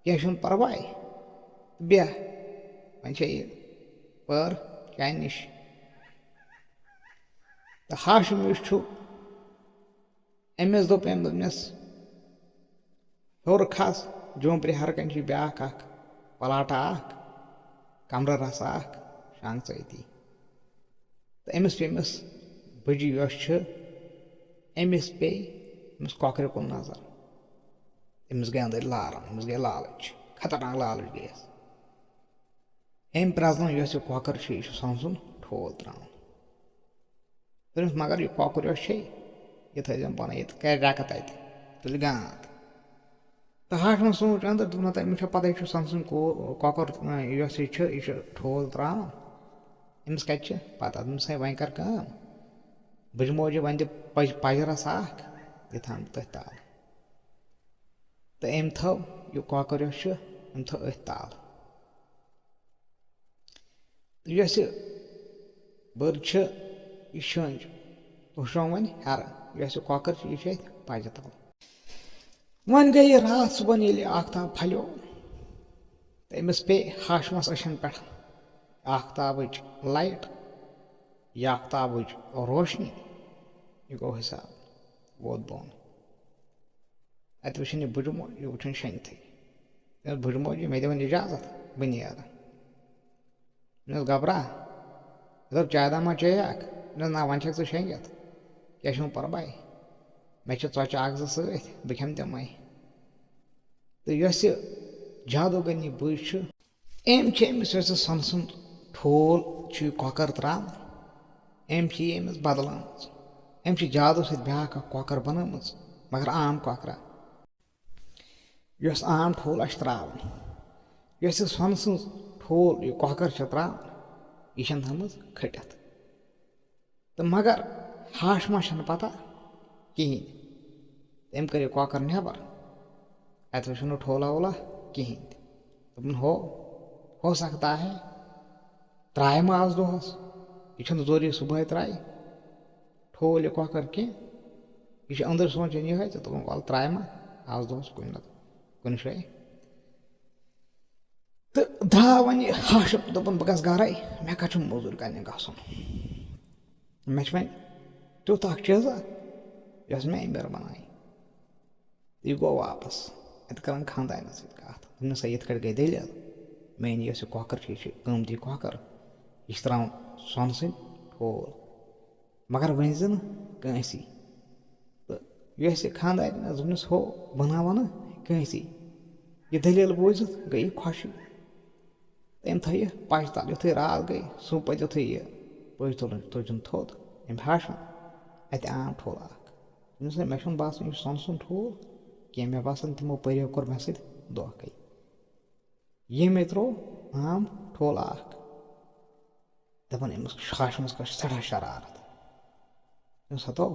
کینٛہہ چھُنہٕ پَرواے۔ بیٚہہ، وۄنۍ چھےٚ یہِ پٲر چانہِ نِش۔" تہٕ ہاشم یُس چھُ، أمِس دوٚپ أمۍ، دوٚپنَس، "ہیوٚر کھس، جومپرِ ہر کنہِ چھِ بیٛاکھ اکھ پلاٹا اکھ، کمرٕ رژھا اکھ، شۄنٛگ ژٕ أتی۔" تہٕ أمِس پیٚیہِ أمِس بٕجہِ یۄس چھِ، أمِس پیٚیہِ أمِس کۄکرِ کُن نظر۔ أمِس گٔے أنٛدٕرۍ لاران، أمِس گٔے لالٕچ، خطرناک لالٕچ گٔیَس۔ أمۍ پرٛزنٲو یۄس یہِ کۄکر چھِ، یہِ چھِ سۄنہٕ سُنٛد ٹھوٗل ترٛاوان۔ دوٚپنَس، "مگر یہِ کۄکُر یۄس چھے، یہِ تھٲیزٮ۪م پَنٕنۍ، یہِ کَرِ رٮ۪کہٕ تَتہِ، تُلہِ گانٛد۔" تہٕ ہاشمَن سوٗنٛچ أنٛدٕرۍ، دوٚپُن، "ہَتہٕ أمِس چھےٚ پَتہٕ، یہِ چھُ سۄنہٕ سٕنٛدِ کو-، کۄکُر، یۄس یہِ چھِ، یہِ چھِ ٹھوٗل ترٛاوان۔ أمِس کَتہِ چھِ پَتہ؟" دوٚپمَس، "ہے، وۄنۍ کَر کٲم، بہٕ دِمو یہِ، وۄنۍ دِ پَج-، پَجہِ رَژھا اَکھ، یہِ تھاوَن بہٕ تٔتھۍ تَل۔" تہٕ أمۍ تھٲو یہِ کۄکُر یۄس چھِ، أمۍ تھٲو أتھۍ تَل۔ تہٕ یۄس یہِ بٔر چھِ، یہِ شٔنٛج، تُہۍ وٕچھو وۄنۍ ہیٚرٕ، یۄس یہِ کۄکٕر چھِ، یہِ چھِ اَتہِ پَجہِ تَل۔ وۄنۍ گٔے یہِ راتھ، صُبحن ییٚلہِ یہِ آختاب پھَلیو، تہٕ أمِس پیٚیہِ ہاشمَس أچھَن پٮ۪ٹھ آختابٕچ لایٹ، یہِ آختابٕچ روشنی، یہِ گوٚو حِساب، ووت بۄن۔ اَتہِ وٕچھِنۍ یہِ بٕجہِ موج، یہِ وٕچھِنۍ شٔنٛگتھٕے۔ دوٚپمَس، "بٕجہِ موجی، مےٚ دِوان اِجازت، بہٕ نیرٕ۔" مےٚ دوٚپ، "گبرا۔" مےٚ دوٚپ، "چایہِ دام ما چیٚیہِ اکھ؟" مےٚ دوٚپ، "نہ، وۄنۍ چھَکھ ژٕ شٔنٛگِتھ، کینٛہہ چھُنہٕ پَرواے، مےٚ چھِ ژۄچہِ اَکھ زٕ سۭتۍ، بہٕ کھٮ۪مہٕ تِمَے۔" تہٕ یۄس یہِ جادوٗگٔنی بٕج چھِ، أمۍ چھِ أمِس، یۄس یہِ سۄنہٕ سُنٛد ٹھوٗل چھُ یہِ کۄکَر ترٛاوان، أمۍ چھِ یہِ أمِس بدلٲومٕژ۔ أمۍ چھِ جادوٗ سۭتۍ بیٛاکھ اَکھ کۄکَر بنٲومٕژ، مگر عام کۄکرا، یۄس عام ٹھوٗل اَسہِ چھِ ترٛاوان، یۄس یہِ سۄنہٕ سٕنٛز ٹھوٗل، یہِ کۄکَر چھِ ترٛاوان، یہِ چھَنہٕ تھٲومٕژ کھٔٹِتھ۔ تہٕ مگر ہاشمَس چھَنہٕ پَتہ کِہیٖنۍ۔ تٔمۍ کٔر یہِ کۄکَر نٮ۪بَر، اَتہِ وٕچھُن نہٕ ٹھولا وولا کِہیٖنۍ تہِ۔ دوٚپُن، "ہو، ہو سکتا ہے، ترٛایہِ ما آز دۄہَس؟ یہِ چھُنہٕ ضروٗری صُبحٲے ترٛایہِ ٹھوٗل یہِ کۄکَر کینٛہہ۔ یہِ چھُ أنٛدٕرۍ سونٛچان یِہوٚے، ژٕ دوٚپُن، وَلہٕ ترٛایہِ ما آز دۄہَس کُنہِ نَتہٕ کُنہِ جایہِ۔" تہٕ درٛاو وۄنۍ یہِ ہاشم، دوٚپُن، "بہٕ گژھٕ گرَے، مےٚ کَتہِ چھُ موٚزوٗرۍ کَرنہِ گژھُن؟ مےٚ چھِ وۄنۍ تیُتھ اَکھ چیٖزا، یۄس مےٚ اَمہِ بٮ۪رٕ بَنایہِ۔" یہِ گوٚو واپَس، اَتہِ کَران خانٛدارنہِ سۭتۍ کَتھ، دوٚپنَس، "سا یِتھ کٲٹھۍ گٔے دٔلیٖل، میٛٲنۍ یۄس یہِ کۄکٕر چھِ، یہِ چھِ قۭمتی کۄکٕر، یہِ چھِ ترٛاوُن سۄنہٕ سٕنٛدۍ ٹھوٗل، مگر ؤنۍ زِ نہٕ کٲنٛسی۔ تہٕ یۄس یہِ خانٛدارِنۍ ٲس، دوٚپنَس، "ہو، بہٕ نہ وَنہٕ کٲنٛسی۔" یہِ دٔلیٖل بوٗزِتھ گٔے یہِ خۄشٕے۔ تٔمۍ تھٲو یہِ پَچہِ تَل۔ یُتھُے راتھ گٔے، صُبحٲے یُتھُے یہِ پٔچ تُلُن، تُجُن تھوٚد، أمۍ ہاشُن اَتہِ عام ٹھوٗل اَکھ۔ دوٚپنَس، "ہے، مےٚ چھُنہٕ باسان یہِ چھُ سۄنہٕ سُنٛد ٹھوٗل کینٛہہ، مےٚ باسان تِمو پٔریو کوٚر مےٚ سۭتۍ دھوکَے۔" ییٚمۍ ترٛوو عام ٹھوٗل اَکھ۔ دَپان، أمِس ہاشمَس کَتھ چھِ سٮ۪ٹھاہ شرارت۔ دوٚپمَس، "ہَتو،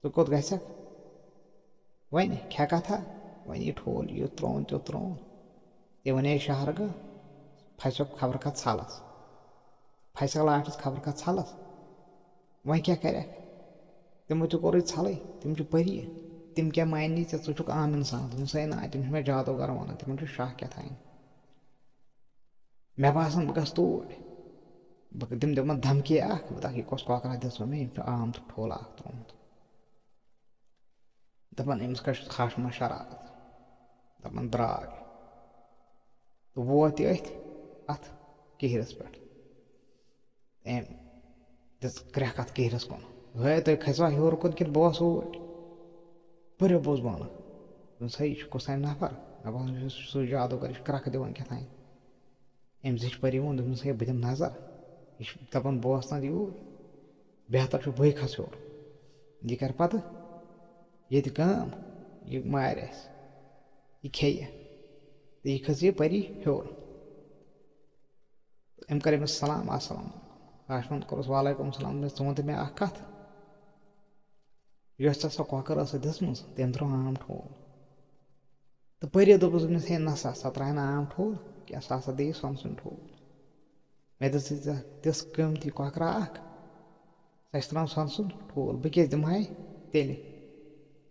ژٕ کوٚت گژھکھ؟ وۄنۍ کھےٚ کَتھا؟ وۄنۍ یہِ ٹھوٗل یہِ ترٛووُن تیُتھ ترٛووُن۔ تہِ وَنے شہرٕ گہٕ، پھَسیو خبر کَتھ ژھَلَس۔ پھَسیو لاٹھَس خبر کَتھ ژھَلَس۔ وۄنۍ کیٛاہ کَرٮ۪کھ؟ تِمو تہِ کوٚرُے ژھَلٕے، تِم چھِ پٔری۔ تِم کیٛاہ ماننی ژےٚ؟ ژٕ چھُکھ عام اِنسان۔" دوٚپمَس، "ہے نہ، تِم چھِ مےٚ جادوٗگر وَنان، تِمَن چھُ شَہہ کیٛاہ تام۔" مےٚ باسان، بہٕ گژھٕ توٗرۍ۔ بہٕ دِمہٕ تِمن دھمکی اکھ، بہٕ دَپہٕ، "یہِ کۄس کۄکرا دِژ وۄنۍ مےٚ؟ ییٚمۍ چھُ عام تہٕ ٹھوٗل اکھ ترٛوومُت۔" دَپان، "أمِس کَتہِ چھُ ہاشمَس شرارت؟" دَپان، درٛاے۔ تہٕ ووت یہِ أتھۍ اَتھ کِہرِس پٮ۪ٹھ۔ أمۍ دِژ کرٛٮ۪کھ اَتھ کِہرِس کُن۔ "ہے، تُہۍ کھٔسوا ہیوٚر کُن کِنہٕ بہٕ وَسہٕ اوٗرۍ؟" پٔرِو بوز بانہٕ۔ دوٚپمَس، "ہے، یہِ چھُ کُس تام نفر۔ مےٚ باسان، یہِ چھُ سُے جادوٗگر، یہِ چھُ کرٛٮ۪کھ دِوان کیٛاہ تام۔" أمۍ زِچھ پٔری ووٚن، دوٚپمَس، "ہے، بہٕ دِمہٕ نظر۔ یہِ چھُ دَپان، بہٕ وَسہٕ نہٕ یوٗرۍ۔ بہتر چھُ بٕے کھسہٕ ہیوٚر۔ یہِ کَرِ پَتہٕ ییٚتہِ کٲم، یہِ مارِ اَسہِ، یہِ کھیٚیہِ۔ تہٕ یہِ کھٔژ یہِ پٔری ہیوٚر۔" أمۍ کٔر أمِس سلام، "السلام علیکم۔" ہاشمن کوٚرُس، "وعلیکم السلام۔" دوٚپمَس، "ژٕ وَن تہٕ مےٚ اَکھ کَتھ، یۄس ژےٚ سۄ کۄکٕر ٲسٕتھ دِژمٕژ، تٔمۍ ترٛوو عام ٹھوٗل۔" تہٕ پٔری دوٚپُس أمِس، "ہے نہ سا، سۄ ترٛایہِ نہٕ عام ٹھوٗل کینٛہہ، سۄ ہسا دِیہِ سۄنہٕ سُنٛد ٹھوٗل۔ مےٚ دِژٕے ژےٚ تِژھ قۭمتی کۄکرا اکھ، سۄ چھِ ترٛاوان سۄنہٕ سُنٛد ٹھوٗل، بہٕ کیٛازِ دِمہٕ ہاے تیٚلہِ؟"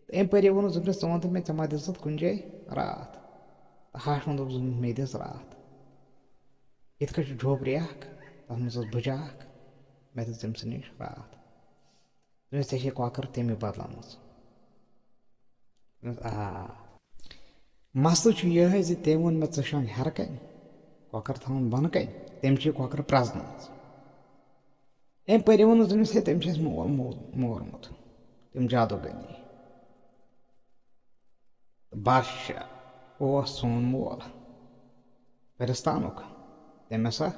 تہٕ أمۍ پٔری ووٚنُس، دوٚپنَس، "ژٕ وَن تہٕ مےٚ، ژےٚ ما دِژٕتھ کُنہِ جایہِ راتھ؟" تہٕ ہاشمن دوٚپُس، "مےٚ دِژ راتھ۔ یِتھ کٔنۍ چھُ جھوپڑی اکھ، تَتھ منٛز ٲس بٕجہِ اکھ، مےٚ دِژ تٔمۍ سٕے نِش راتھ۔" دوٚپمَس، "ژےٚ چھے کۄکٕر تَمی بدلٲومٕژ؟" دوٚپمَس، "آ۔" مسلہٕ چھُ یِہوٚے زِ تٔمۍ ووٚن مےٚ، "ژٕ شۄنٛگ ہیٚرٕ کَنہِ، کۄکَر تھاوُن بۄنہٕ کَنہِ، تٔمۍ چھِ یہِ کۄکَر پرٛزنٲومٕژ۔" أمۍ پٔرۍ ووٚنُس تٔمِس، "ہے، تٔمۍ چھِ اَسہِ مول مول مورمُت، تٔمۍ جادوٗگٔری۔ بادشاہ اوس سون مول پرستانُک، تٔمۍ ہسا،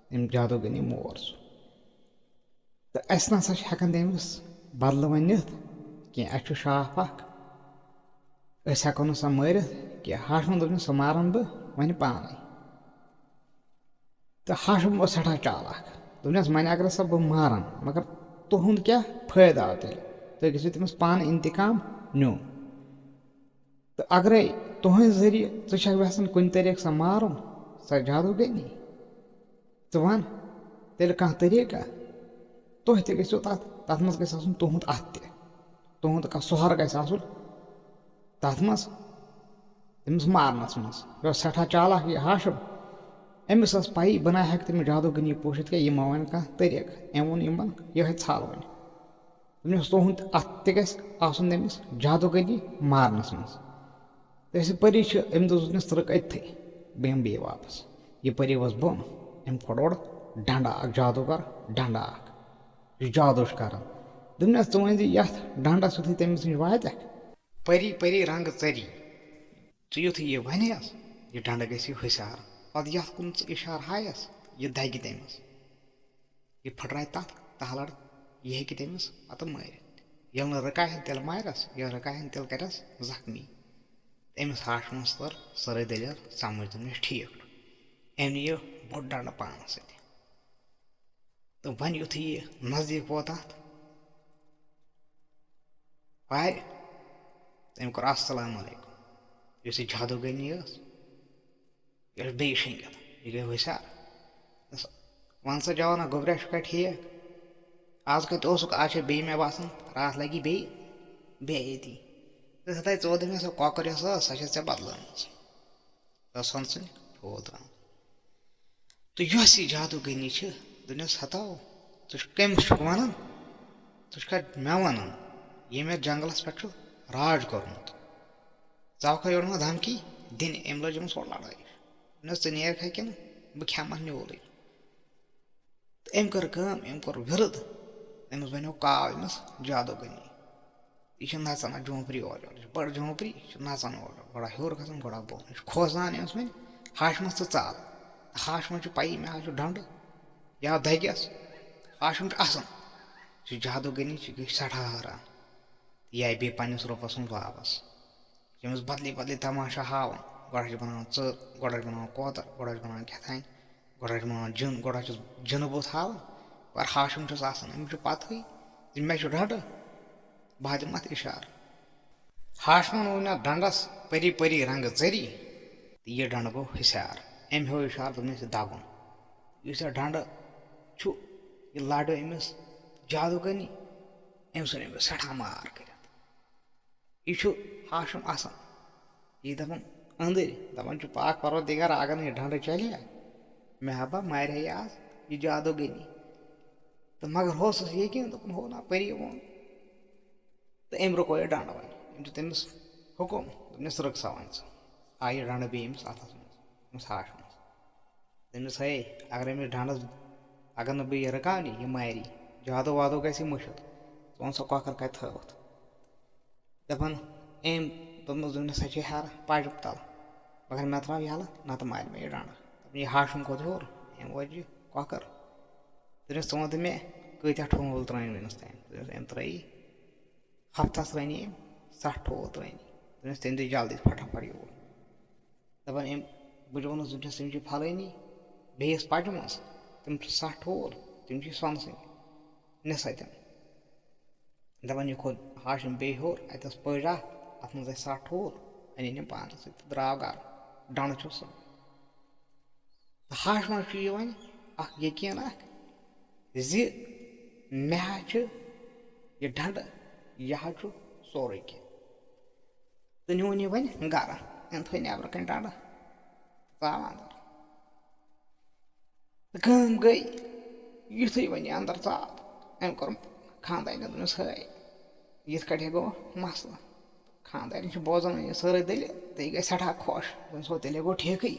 تٔمۍ جادوٗگٔری مور سُہ۔" تہٕ أسۍ نہ سا چھِ ہٮ۪کان تٔمِس بدلہٕ وۄنۍ نِتھ کینٛہہ۔ اَسہِ چھُ شاپھ اکھ، أسۍ ہٮ۪کو نہٕ سۄ مٲرِتھ کینٛہہ۔ ہاشمن دوٚپنَس، "سۄ مارَن بہٕ وۄنۍ پانَے۔" تہٕ ہاشم اوس سٮ۪ٹھاہ چالاک۔ دوٚپنَس، "وۄنۍ اگر سۄ بہٕ مارَن، مگر تُہُنٛد کیٛاہ فٲیدٕ آو تیٚلہِ؟ تُہۍ گٔژھِو تٔمِس پانہٕ انتقام نیُن۔ تہٕ اگرے تُہٕنٛدِ ذٔریعہٕ ژٕ چھَکھ یَژھان کُنہِ طریٖقہٕ سۄ مارُن، سۄ جادوٗگٔری، ژٕ وَن تیٚلہِ کانٛہہ طریٖقہ، تُہۍ تہِ گٔژھِو تَتھ، تَتھ منٛز گژھِ آسُن تُہُنٛد اَتھٕ تہِ، تُہُنٛد کانٛہہ سُہر گژھِ آسُن تَتھ منٛز، تٔمِس مارنَس منٛز۔" یہِ اوس سٮ۪ٹھاہ چالاک یہِ ہاشم۔ أمِس ٲس پَیی، بہٕ نہ ہٮ۪کہٕ تٔمِس جادوٗگٔری پوٗشِتھ کینٛہہ، یہِ ما وَنہِ کانٛہہ طریٖقہٕ۔ أمۍ ووٚن یِمَن، "یِہوٚے ژھال وۄنۍ۔" دوٚپنَس، "تُہُنٛد اَتھ تہِ گژھِ آسُن تٔمِس جادوٗگٔری مارنَس منٛز۔" تہٕ أسۍ پٔری چھِ، أمۍ دوٚپ دوٚپنَس، "ژٕ رُک أتھٕے، بہٕ یِمہٕ بیٚیہِ واپَس۔" یہِ پٔری ؤژھ بۄن، أمۍ کھوٚٹ اورٕ ڈنٛڈٕ اَکھ، جادوٗگر ڈنٛڈٕ اَکھ، یُس جادوٗ چھُ کَران۔ دوٚپنَس، "ژٕ ؤنۍ زِ یَتھ ڈنٛڈَس یُتھُے تٔمِس نِش واتٮ۪کھ، پٔری پٔری رنٛگہٕ ژٔری، ژٕ یُتھُے یہِ وَنیَس، یہِ ڈنٛڈٕ گژھِ ہُشار، پَتہٕ یَتھ کُن ژٕ اِشارٕ ہایَس، یہِ دَگہِ تٔمِس۔" یہِ پھٕٹرایہِ تَتھ تَہہ لَڑ، یہِ ہیٚکہِ تٔمِس پَتہٕ مٲرِتھ۔ ییٚلہِ نہٕ رُکاے ہن، تیٚلہِ مارٮ۪س، ییٚلہِ رُکاے ہن، تیٚلہِ کَرٮ۪س زخمی۔ أمِس ہاشمَس تٔر سٲرٕے دٔلیٖل سَمٕجھ، دوٚپنَس، "ٹھیٖک چھُ۔" أمۍ نِیہِ بوٚڑ ڈَنٛڈٕ پانَس سۭتۍ۔ تہٕ وۄنۍ یُتھُے یہِ نزدیٖک ووت اَتھ وارِ، تہٕ أمۍ کوٚر، "السلام علیکم۔" یُس یہِ جادوٗگٔری ٲس، یہِ ٲس بیٚیہِ شٔنٛگِتھ، یہِ گٔے ہُشار۔ دوٚپُس، "وَن سا جوانا، گوٚبرا، چھُکھا ٹھیٖک؟ آز کَتہِ اوسُکھ؟ آز چھےٚ بیٚیہِ، مےٚ باسان، راتھ لَگی بیٚیہِ، بیٚیہِ ییٚتی۔ تہٕ ہَتاے ژٕ وَن تہٕ مےٚ، سۄ کۄکٕر یۄس ٲس، سۄ چھےٚ ژےٚ بدلٲومٕژ؟" ٲس سۄنہٕ سٕنٛدۍ ٹھوٗل ترٛاوان۔ تہٕ یۄس یہِ جادوٗگٔری چھِ، دوٚپنَس، "ہَتاو، ژٕ چھُکھ کٔمِس چھُکھ وَنان؟ ژٕ چھُکھا مےٚ وَنان، ییٚمۍ یَتھ جنٛگلَس پٮ۪ٹھ چھُ راج کوٚرمُت؟ ژٕ آوکھا یورٕ مےٚ دھمکی دِنہِ؟" أمۍ لٲج أمِس اورٕ لڑٲے۔ دوٚپنَس، "ژٕ نیرکھا کِنہٕ بہٕ کھٮ۪مَتھ نیوٗلٕے؟" تہٕ أمۍ کٔر کٲم، أمۍ کوٚر وِرد، أمِس بَنیو کاو أمِس جادوگٔنی۔ یہِ چھِ نَژان اَتھ جھونپرِ اورٕ یورٕ، یہِ چھِ بٔڑ جھونپرِ، یہِ چھِ نَژان اورٕ یورٕ، گۄڈٕ ہیوٚر کھَسان، گۄڈٕ بۄن۔ یہِ چھُ کھوژان أمِس وۄنۍ، ہاشمَس ژٕ ژَل۔ تہٕ ہاشمَس چھُ پَیی مےٚ حظ چھُ ڈَنڈٕ، یا دَگٮ۪س۔ ہاشم چھُ اَسان، یہِ چھُ جادوگٔنی، یہِ گٔے سٮ۪ٹھاہ حٲران۔ یہِ آیہِ بیٚیہِ پنٛنِس روٚفَس منٛز واپَس۔ ییٚمِس بدلی بدلی تماشہٕ ہاوان۔ گۄڈٕ چھِ بناوان ژٔر، گۄڈٕ چھِ بناوان کوتر، گۄڈٕ چھِ بناوان کیٛاہ تام، گۄڈٕ چھِ بناوان جِن، گۄڈٕ چھُس جِنہٕ بُتھ ہاوان۔ مگر ہاشم چھُس آسان، أمِس چھُ پتہٕے زِ مےٚ چھُ ڈنڈٕ، بہٕ ہا دِمہٕ اَتھ اِشارٕ۔ ہاشمن ووٚن اَتھ ڈنڈس پٔری پٔری رنگہٕ ژٔری، تہٕ یہِ ڈنڈٕ گوٚو ہُشیار۔ أمۍ ہیوٚو اِشارٕ، دوٚپنَس، "یہِ دَگُن۔ یُس یہِ ڈنڈٕ چھُ، یہِ لارِ أمِس جادوگٔنی، أمۍ ژھٕنہِ أمِس سٮ۪ٹھاہ مار کٔرِتھ۔" یہِ چھُ ہاشم اَسان۔ یہِ دَپان أنٛدٕرۍ، دَپان چھُ، "پاک پروردگار، اگر نہٕ یہِ ڈنڈٕ چلہِ ہا، مےٚ ہا با مارِ ہا یہِ آز، یہِ جادوگٔنی۔" تہٕ مگر ہوسَس یقیٖن، دوٚپُن، "ہو نا، پٔری ووٚن۔" تہٕ أمۍ رُکو یہِ ڈنڈٕ وۄنۍ۔ أمۍ دیُت أمِس حُکُم، دوٚپنَس، "رُک سا وۄنۍ ژٕ۔" آیہِ یہِ ڈنڈٕ بیٚیہِ أمِس اَتھَس منٛز، أمِس ہاشمَس۔ دوٚپمَس، "ہے، اگر أمِس ڈنڈَس، اگر نہٕ بہٕ یہِ رُکاونہِ، یہِ ماری، جادو وادو گژھِ مٔشِتھ۔ ژٕ وَن سا کۄکَر کَتہِ تھٲوٕتھ؟" دَپان أمۍ، دوٚپمَس، "دوٚپنَس، سۄ چھے ہٮ۪رٕ پاجُم تَل، مگر مےٚ ترٛاو یَلہٕ، نَتہٕ مارِ مےٚ یہِ ڈنڈٕ۔" دوٚپُن، یہِ ہاشُم کھوٚت ہیوٚر، أمۍ وٲج یہِ کۄکَر۔ دوٚپنَس، "ژٕ وَن تہٕ مےٚ، کۭتیٛاہ ٹھوٗل ترٛٲوِنۍ وٕنِس تام؟" دوٚپنَس، أمۍ ترٛٲیی، ہفتَس رٔنۍ أمۍ سَتھ ٹھوٗل ترٛٲوِنۍ۔ دوٚپنَس، "تٔمۍ دِ جلدی فٹافٹ یور۔" دَپان أمۍ، بہٕ چھُس وَنان، "زٕ چھِ سِمجہِ پھلٲنی، بیٚیِس پَجہِ منٛز، تِم چھِ سَتھ ٹھوٗل، تِم چھِ سۄنہٕ سٕنٛدۍ، نہِ سا تِم۔" دَپان یہِ کھوٚت ہاشم بیٚیہِ ہیوٚر، اَتہِ ٲس پٔج اَکھ، اَتھ منٛز ٲسۍ سَتھ ٹھوٗل، اَنہِ أنِم پانَس سۭتۍ تہٕ درٛاو گَرٕ، ڈَنڈٕ چھُس سُہ۔ تہٕ ہاشمَس چھُ یہِ وۄنۍ اَکھ یقیٖن اَکھ زِ مےٚ حظ چھُ یہِ ڈَنڈٕ، یہِ حظ چھُ سورُے کینٛہہ۔ تہٕ نیوٗن یہِ وۄنۍ گَرٕ، أمۍ تھٲے نٮ۪برٕ کَنۍ ڈَنڈٕ، ژاو اَندَر۔ تہٕ کٲم گٔے، یُتھُے وۄنۍ یہِ اَندَر ژاو، أمۍ کوٚر خانٛدارنہِ، دوٚپنَس، "ہے، یِتھ کٲٹھۍ گوٚو مسلہٕ۔" خانٛدارِنۍ چھِ بوزان وۄنۍ یہِ سٲرٕے دٔلیٖل، تہٕ یہِ گٔے سٮ۪ٹھاہ خۄش، دوٚپنَس، "ہو، تیٚلے گوٚو ٹھیٖکٕے،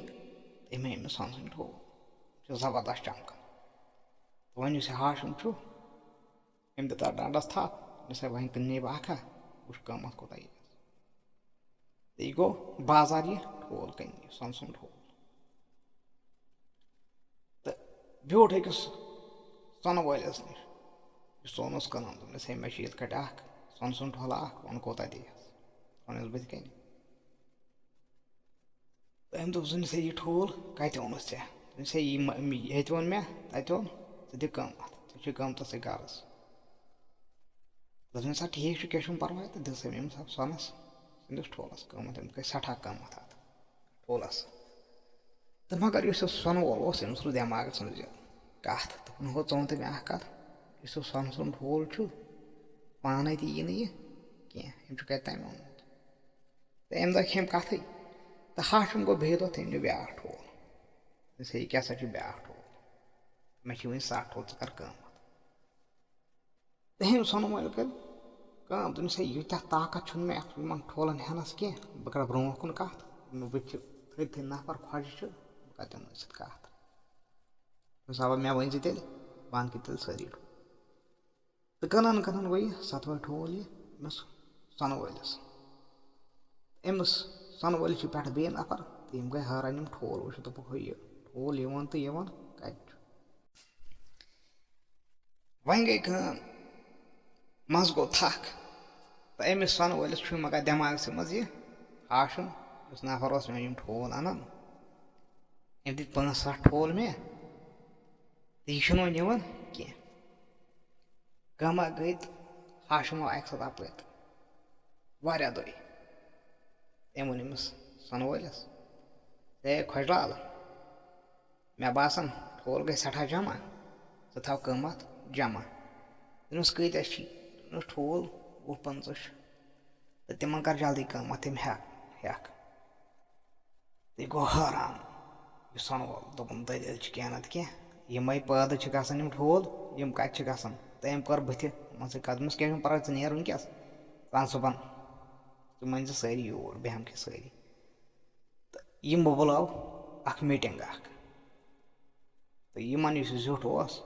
أمۍ أمِس سۄنہٕ سُنٛد ٹھوٗل، یہِ چھُ زبردست چمکان۔" تہٕ وۄنۍ یُس یہِ ہاشم چھُ، أمۍ دیُت اَتھ ڈَنڈَس تھَپھ، دوٚپنَس، "ہے، وۄنۍ کٕننے بہٕ اَکھا، وٕچھ قۭمَتھ کوٗتاہ یِیَس۔" تہٕ یہِ گوٚو بازار یہِ ٹھوٗل کٕننہِ، سۄنہٕ سُنٛد ٹھوٗل۔ تہٕ بیوٗٹھ أکِس سۄنہٕ وٲلِس نِش، یُس سۄن اوس کٕنان۔ دوٚپنَس، "ہے، مےٚ چھُ یِتھ کٲٹھۍ اَکھ سۄنہٕ سُنٛد ٹھوٗلہٕ اَکھ، وَن کوٗتاہ دِیَس؟" سۄنہٕ اوس بٕتھِ کَنہِ۔ تہٕ أمۍ دوٚپ، "زٕ نِسا یہِ ٹھوٗل، کَتہِ اوٚنُتھ ژےٚ؟" دوٚپنَس، "ہے، یہِ مہ-، یہِ ییٚتہِ اوٚن مےٚ، تَتہِ اوٚن، ژٕ دِ قۭمَتھ، ژےٚ چھُے قۭمتَس سۭتۍ غرض۔" دوٚپنَس، "اَدٕ ٹھیٖک چھُ، کینٛہہ چھُنہٕ پَرواے۔" تہٕ دِژ أمۍ أمِس اَتھ سۄنَس سٕنٛدِس ٹھوٗلَس قۭمَتھ، أمِس گٔے سٮ۪ٹھاہ قۭمَتھ اَتھ ٹھوٗلَس۔ تہٕ مگر یُس یہِ سۄنہٕ وول اوس، أمِس روٗد دٮ۪ماغَس منٛز یہِ کَتھ، دوٚپُن، "ہُہ، ژٕ وَن تہٕ مےٚ اَکھ کَتھ، یُس یہِ سۄنہٕ سُنٛد ٹھوٗل چھُ، پانَے تہِ یی نہٕ یہِ کینٛہہ، أمۍ چھُ کَتہِ تام اوٚنمُت؟" تہٕ اَمہِ دۄہ کھیٚمۍ کَتھٕے۔ تہٕ ہاشم گوٚو بیٚیہِ دۄہ، تٔمۍ نیوٗ بیٛاکھ ٹھوٗل۔ دوٚپنَس، "ہے، یہِ کیٛاہ سا چھُ بیٛاکھ ٹھوٗل؟ مےٚ چھِ وٕنہِ سَتھ ٹھوٗل، ژٕ کَر قۭمَتھ۔" تہٕ ہیٚمۍ سۄنہٕ مٲلۍ کٔر کٲم، دوٚپنَس، "ہے، یوٗتاہ طاقت چھُنہٕ مےٚ یِمَن ٹھوٗلَن ہٮ۪نَس کینٛہہ، بہٕ کَرٕ برونٛہہ کُن کَتھ، بہٕ تہِ چھِ تھٔدۍ تھٔدۍ نفر خۄجہِ چھِ، بہٕ کَرٕ تِمَن سۭتۍ کَتھ۔" دوٚپنَس، "اَوا، مےٚ ؤنۍ زِ تیٚلہِ، بہٕ اَنہٕ کہِ تیٚلہِ سٲری ٹھوٗل۔" تہٕ کٕنان کٕنان گوٚو یہِ ستوے ٹھوٗل یہِ أمِس سۄنہٕ وٲلِس۔ أمِس سۄنہٕ وٲلِس چھِ پٮ۪ٹھٕ بیٚیہِ نفر، تہٕ یِم گٔے حٲران، یِم ٹھوٗل وٕچھِتھ، دوٚپُکھ، "ہُہ یہِ ٹھوٗل یِوان تہٕ یِوان کَتہِ چھُ؟" وۄنۍ گٔے کٲم، منٛزٕ گوٚو تھکھ، تہٕ أمِس سۄنہٕ وٲلِس چھُ مگر دٮ۪ماغسٕے منٛز یہِ ہاشُن، یُس نفر اوس مےٚ یِم ٹھوٗل اَنان، أمۍ دِتۍ پانٛژھ ستھ ٹھوٗل مےٚ، تہٕ یہِ چھُنہٕ وۄنۍ یِوان کینٛہہ۔ کٲمہ گٔے تہٕ ہاشم آو اَکہِ ساتہٕ اَپٲرۍ تہٕ واریاہ دۄہہِ۔ تٔمۍ ووٚن أمِس سۄنہٕ وٲلِس، "ہے خۄجہِ لال، مےٚ باسان ٹھوٗل گٔے سٮ۪ٹھاہ جمع، ژٕ تھاو قۭمَتھ جمع۔" دوٚپنَس، "کۭتیٛاہ چھی؟" دوٚپنَس، "ٹھوٗل وُہ پٕنٛژٕہ چھِ، تہٕ تِمَن کر جلدی قۭمَتھ، تِم ہٮ۪کھ ہٮ۪کھ۔" تہٕ یہِ گوٚو حٲران، یہِ سۄنہٕ وول۔ دوٚپُن، "دٔلیٖل چھِ کینٛہہ نَتہٕ کینٛہہ۔ یِمَے پٲدٕ چھِ گژھان یِم ٹھوٗل، یِم کَتہِ چھِ گژھان؟" تہٕ أمۍ کٔر بٕتھِ، دوٚپمَس، "ہے کَتھ؟" دوٚپمَس، "کینٛہہ چھُنہٕ پَرواے، ژٕ نیر وٕنکٮ۪س، ژٕ اَن صُبحن، ژٕ مٔنۍ زِ سٲری یوٗرۍ، بیٚہمکھ سٲری۔" تہٕ یِمو بُلاو اَکھ میٖٹِنٛگ اَکھ۔ تہٕ یِمَن یُس یہِ زیُٹھ اوس،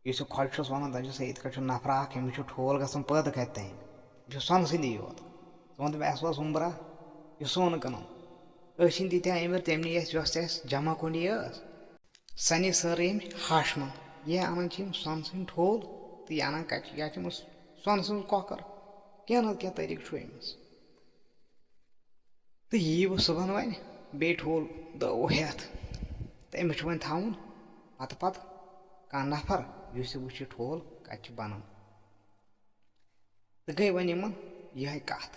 یُس یہِ خۄجہِ چھُس وَنان، دَپان چھُس، "ہے، یِتھ کٲٹھۍ چھُ نفرا اَکھ، أمِس چھُ ٹھوٗل گژھان پٲدٕ کَتہِ تام؟ یہِ چھُ سۄنہٕ سٕنٛدی یوت۔ ژٕ وَن تہٕ مےٚ، اَسہِ اوس وُمبرا، یہِ سۄن کٕنُن۔ أسۍ چھِنہٕ تیٖتیٛاہ أمیٖر، تَمہِ نِش اَسہِ یۄس تہِ اَسہِ جمع کُنڈی ٲس۔" سَنہِ سٲرٕے أمۍ ہاشمَن، یہِ اَنان چھِ یِم سۄنہٕ سٕنٛدۍ ٹھوٗل تہٕ یہِ اَنان کَچہِ، یا چھِ یِمَن سۄنہٕ سٕنٛز کۄکَر، کینٛہہ نَتہٕ کینٛہہ طریٖقہٕ چھُ أمِس۔ تہٕ یی وۄنۍ صُبحن وۄنۍ بیٚیہِ ٹھوٗل دَہ وُہ ہٮ۪تھ۔ تہٕ أمِس چھُ وۄنۍ تھاوُن پَتہٕ پَتہٕ کانٛہہ نفر، یُس یہِ وٕچھِ ٹھوٗل کَتہِ چھِ بَنان۔ تہٕ گٔے وۄنۍ یِمَن یِہوٚے کَتھ۔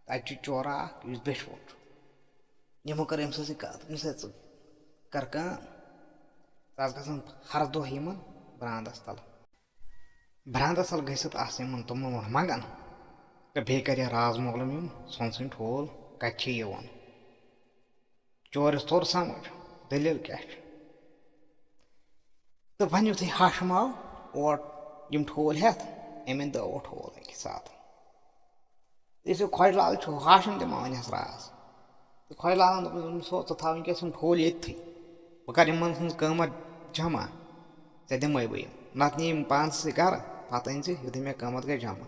تَتہِ چھُ چورا اَکھ، یُس بیٚچھِ وول چھُ۔ یِمو کٔر أمۍ سٕنٛز یہِ کَتھ، أمِس ہے ژٕ کَر کٲم، ژٕ آس گژھان ہر دۄہ یِمَن برٛانٛدَس تَل۔ برٛانٛدَس تَل گٔژھِتھ آسہٕ یِمَن تِمَن برونٛٹھ منٛگان۔ تہٕ بیٚیہِ کَرِ راز معلوٗم یِم سۄنہٕ سٕنٛدۍ ٹھوٗل کَتہِ چھِ یِوان۔ چورِس توٚر سَمٕجھ، دٔلیٖل کیٛاہ چھِ۔ تہٕ وۄنۍ یُتھُے ہاشم آو اور یِم ٹھوٗل ہٮ۪تھ، أمۍ أنۍ دَہ وُہ ٹھوٗل اَکی ساتہٕ۔ یُس یہِ خۄجہِ لال چھُ، ہاشم دِوان وۄنۍ حظ راز۔ تہٕ خۄجہِ لالَن دوٚپُس، دوٚپُن، "سو، ژٕ تھاو وٕنۍکٮ۪س یِم ٹھوٗل ییٚتھٕے۔ بہٕ کَرٕ یِمَن ہٕنٛز قۭمَتھ جمع۔ ژےٚ دِمَے بہٕ یِم۔ نَتہٕ نہِ یِم پانَس سۭتۍ گَرٕ، پَتہٕ أنۍ زِ یُتھُے مےٚ قۭمَتھ گژھِ جمع۔"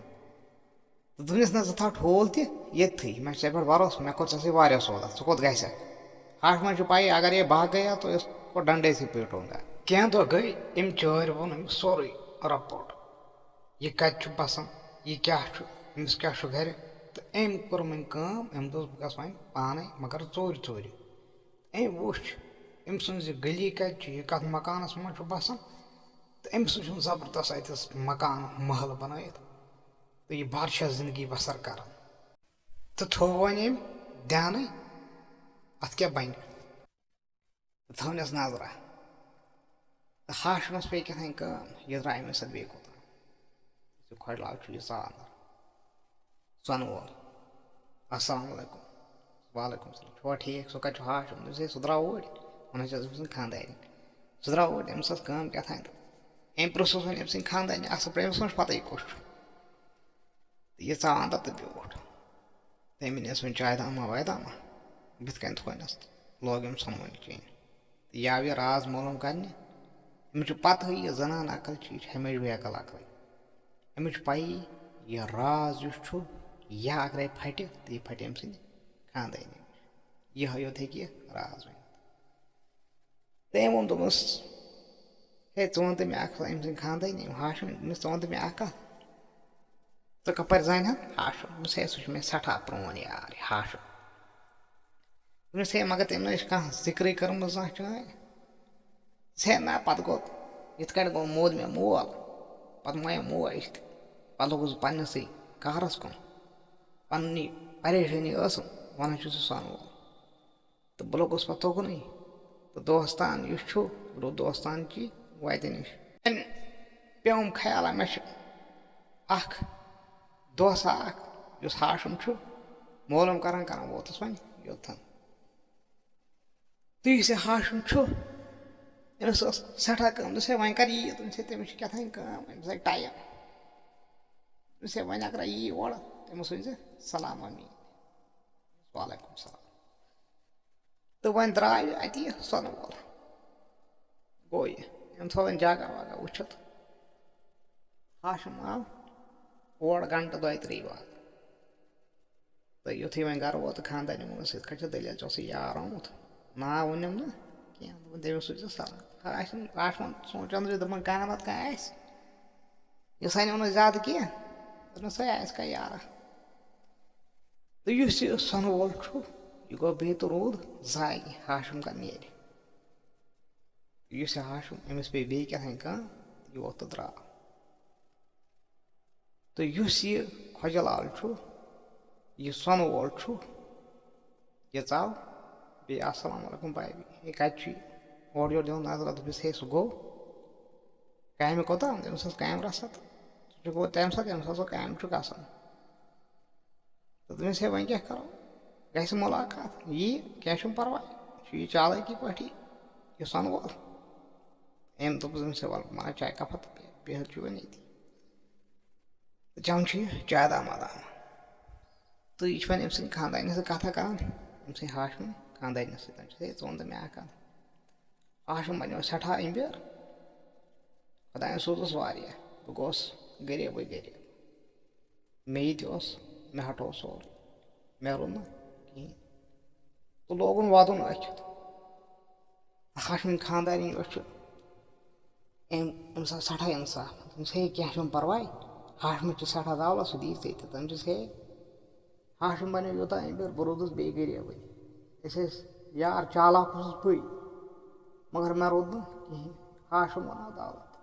تہٕ دوٚپنَس، "نہ، ژٕ تھاو ٹھوٗل تہِ ییٚتھٕے۔ مےٚ چھُ ژےٚ پٮ۪ٹھ بھروسہٕ، مےٚ کوٚر ژےٚ سۭتۍ واریاہ سودا۔ ژٕ کوٚت گژھکھ؟" ہاشمَس چھُ پَیی، اگر یہِ بہٕ گٔیا تو اس کو ڈنڈے سے پیٹوں گا۔ کینٛہہ دۄہ گٔے، أمۍ چٲرۍ ووٚن أمِس سورُے رپورٹ۔ یہِ کَتہِ چھُ بَسان، یہِ کیٛاہ چھُ، أمِس کیٛاہ چھُ گَرِ۔ تہٕ أمۍ کوٚر وۄنۍ کٲم، أمۍ دوٚپ، "بہٕ گژھٕ وۄنۍ پانَے، مگر ژوٗرِ ژوٗرِ۔" أمۍ وٕچھ أمۍ سٕنٛز یہِ گلی کَتہِ چھِ، یہِ کَتھ مکانَس منٛز چھُ بَسان۔ تہٕ أمۍ سٕنٛز چھُنہٕ زبردست اَتٮ۪س مکان محل بَنٲیِتھ۔ تہٕ یہِ بادشاہ زندگی بسر کران۔ تہٕ تھوو وۄنۍ أمۍ دھیانٕے اَتھ کیٛاہ بَنہِ۔ تہٕ تھٲونَس نظرہ۔ تہٕ ہاشمَس پیٚیہِ کیٛاہ تام کٲم، یہِ درٛاے أمِس اَتھ بیٚیہِ کوٚت۔ یہِ خۄجہِ لال چھُ یہِ ژاو اَندر۔ سۄنہٕ وول۔ السلام علیکم۔ وعلیکم السلام۔ چھُوا ٹھیٖک؟ سُہ کَتہِ چھُ ہاشم؟ دوٚپُس، "ہے، سُہ درٛاو اوٗرۍ۔ وَنان چھَس أمۍ سٕنٛز خانٛدارِنۍ۔ سُہ درٛاو اوٗرۍ، أمِس ٲس کٲم کیٛاہ تام تہٕ أمۍ پرٛژھُس وۄنۍ أمۍ سٕنٛدِ خانٛدارِنہِ، اَصٕل پٲٹھۍ أمِس ووٚنُس پَتہٕ یہِ کُس چھُ؟" تہٕ یہِ ژاو اَندَر تہٕ بیوٗٹھ۔ تٔمۍ أنِس وۄنۍ چایہِ دامہ وایہِ دامہ، بٕتھِ کَنۍ تھوونَس تہٕ لوگ أمۍ سۄنہٕ وَنہِ چیٚنۍ۔ تہٕ یہِ آو یہِ راز معلوٗم کَرنہِ۔ أمِس چھُ پَتہٕ ہٕے یہِ زَنان عقل چھِ، یہِ چھِ ہمیشہِ بے عقل عقلٕے۔ أمِس چھُ پَیی یہِ راز یُس چھُ، یہِ اگرَے پھَٹہِ تہٕ یہِ پھَٹہِ أمۍ سٕنٛدِ خانٛدٲنی نِش۔ یِہوٚے یوت ہیٚکہِ یہِ راز ؤنِتھ۔ تٔمۍ ووٚن، دوٚپمَس، "ہے، ژٕ وَن تہٕ مےٚ اَکھ کَتھ، أمۍ سٕنٛدِ خانٛدٲنی یِم ہاشم، دوٚپمَس، ژٕ وَن تہٕ مےٚ اَکھ کَتھ، ژٕ کَپٲرۍ زانہِ ہَن ہاشم؟" دوٚپمَس، "ہے، سُہ چھُ مےٚ سٮ۪ٹھاہ پرٛون یار، یہِ ہاشم۔" دوٚپمَس، "ہے، مگر تٔمۍ نہ چھِ کانٛہہ ذِکرٕے کٔرمٕژ زانٛہہ چٲنۍ۔" دوٚپمَس، "ہے، نہ، پَتہٕ گوٚو، یِتھ کٔنۍ گوٚو موٗد مےٚ مول، پَتہٕ مۄیہِ موج تہِ، پَتہٕ لوٚگُس بہٕ پنٛنِسٕے قہرَس کُن، پَنٕنی پریشٲنی ٲسٕم، وَنان چھُس یہِ سۄنہٕ وول۔" تہٕ بہٕ لوٚگُس پَتہٕ توکُنُے۔ تہٕ دوستان یُس چھُ، روٗد دوستان چی وَتہِ نِش۔ وۄنۍ پیوٚم خیالہ، مےٚ چھُ اَکھ دوسا اَکھ، یُس ہاشم چھُ، معلوٗم کَران کَران ووتُس وۄنۍ یوٚتَن۔ تہٕ یُس یہِ ہاشم چھُ، أمِس ٲس سٮ۪ٹھاہ کٲم۔ دوٚپُس، "ہے، وۄنۍ کَر یی یہِ؟" دوٚپُس، "ہے، تٔمِس چھِ کیٛاہ تام کٲم، أمِس لَگہِ ٹایم۔" دوٚپُس، "ہے، وۄنۍ اگر یی یور، تٔمِس ؤنۍ زِ سلام امی۔" وعلیکم السلام۔ تہٕ وۄنۍ درٛاو یہِ اَتی سۄنہٕ وول۔ گوٚو یہِ، أمۍ تھوٚو وۄنۍ جگہ وگہ وٕچھِتھ۔ ہاشم آو اور گھنٹہٕ دۄیہِ ترٛیٚیہِ بعد۔ تہٕ یُتھُے وۄنۍ گرٕ ووت تہٕ خانٛدارنہِ ووٚنُس، "یِتھ کٔٹھۍ چھِ دٔلیٖل، ژےٚ اوسُے یار آمُت، ناو ووٚنُم نہٕ کینٛہہ، دوٚپُن، تٔمِس سوٗزِ ژٕ سلام۔" ہاشم، ہاشمن سونٛچان زِ دَپان، کانٛہہ نتہٕ کانٛہہ آسہِ، یہِ سانہِ ووٚنُس زیادٕ کینٛہہ، دوٚپنَس، "ہے، آسہِ کانٛہہ یارا؟" تہٕ یُس یہِ سۄنہٕ وول چھُ، یہِ گوٚو بیٚیہِ تہٕ روٗد زاگہِ، ہاشم کَر نیرِ۔ یُس یہِ ہاشم، أمِس پیٚیہِ بیٚیہِ کیٛاہ تام کٲم، یہِ ووٚتھ تہٕ درٛاو۔ تہٕ یُس یہِ خۄجہِ لال چھُ، یہِ سۄنہٕ وول چھُ، یہِ ژاو بیٚیہِ، "السلام علیکم بھائی، ہے، کَتہِ چھُ یہِ؟" اورٕ یورٕ دِوان نظرہ، دوٚپُس، "ہے، سُہ گوٚو کامہِ کوٚتام؟" تٔمِس ٲس کامہِ رَژھا تہٕ سُہ چھُ گوٚو تَمہِ ساتہٕ، ییٚمہِ ساتہٕ سُہ کامہِ چھُ گژھان۔ تہٕ دوٚپمَس، "ہے، وۄنۍ کیٛاہ کَرو؟ گژھِ مُلاقات، یی، کینٛہہ چھُنہٕ پَرواے، چھُ یہِ چالٲکی پٲٹھی، یہِ سۄنہٕ وول۔" أمۍ دوٚپُس أمِس، "ہے، وَلہٕ، بہٕ اَنہٕ چایہِ کَپا تہٕ بیٚہہ، بیٚہہ حظ چھُ وۄنۍ ییٚتی۔" تہٕ چٮ۪وان چھُ یہِ چایہِ دامہ دامہ۔ تہٕ یہِ چھُ وۄنۍ أمۍ سٕنٛدِ خانٛدارنہِ سۭتۍ کَتھا کَران، أمۍ سٕنٛدِ ہاشمہِ۔ خانٛدارنہِ سۭتۍ چھُس، ہے، ژٕ وَن تہٕ مےٚ اَکھ کَتھ۔ ہاشم بَنیو سٮ۪ٹھاہ أمبیر، خۄدایَن سوٗزُس واریاہ، بہٕ گوس غریٖبٕے غریٖب، مےٚ یہِ تہِ اوس، مےٚ ہَٹوو سورُے، مےٚ روٚن نہٕ کِہیٖنۍ، تہٕ لوگُن وَدُن أتھۍ۔ ہاشمٕنۍ خانٛدارِنۍ یۄس چھِ، أمۍ أمِس آو سٮ۪ٹھاہ اِنصاف۔ دوٚپمَس، ہے، کینٛہہ چھُنہٕ پَرواے، ہاشمَس چھِ سٮ۪ٹھاہ دولت، سُہ دِیہِ ژےٚ تہِ۔ تٔمۍ چھُس، ہے، ہاشم بَنیو یوٗتاہ أمبیر، بہٕ روٗدُس بیٚیہِ غریٖبٕے۔ أسۍ ٲسۍ یار، چالاک اوسُس بٕے، مگر مےٚ روٗد نہٕ کِہیٖنۍ۔ ہاشم بَناو دولت۔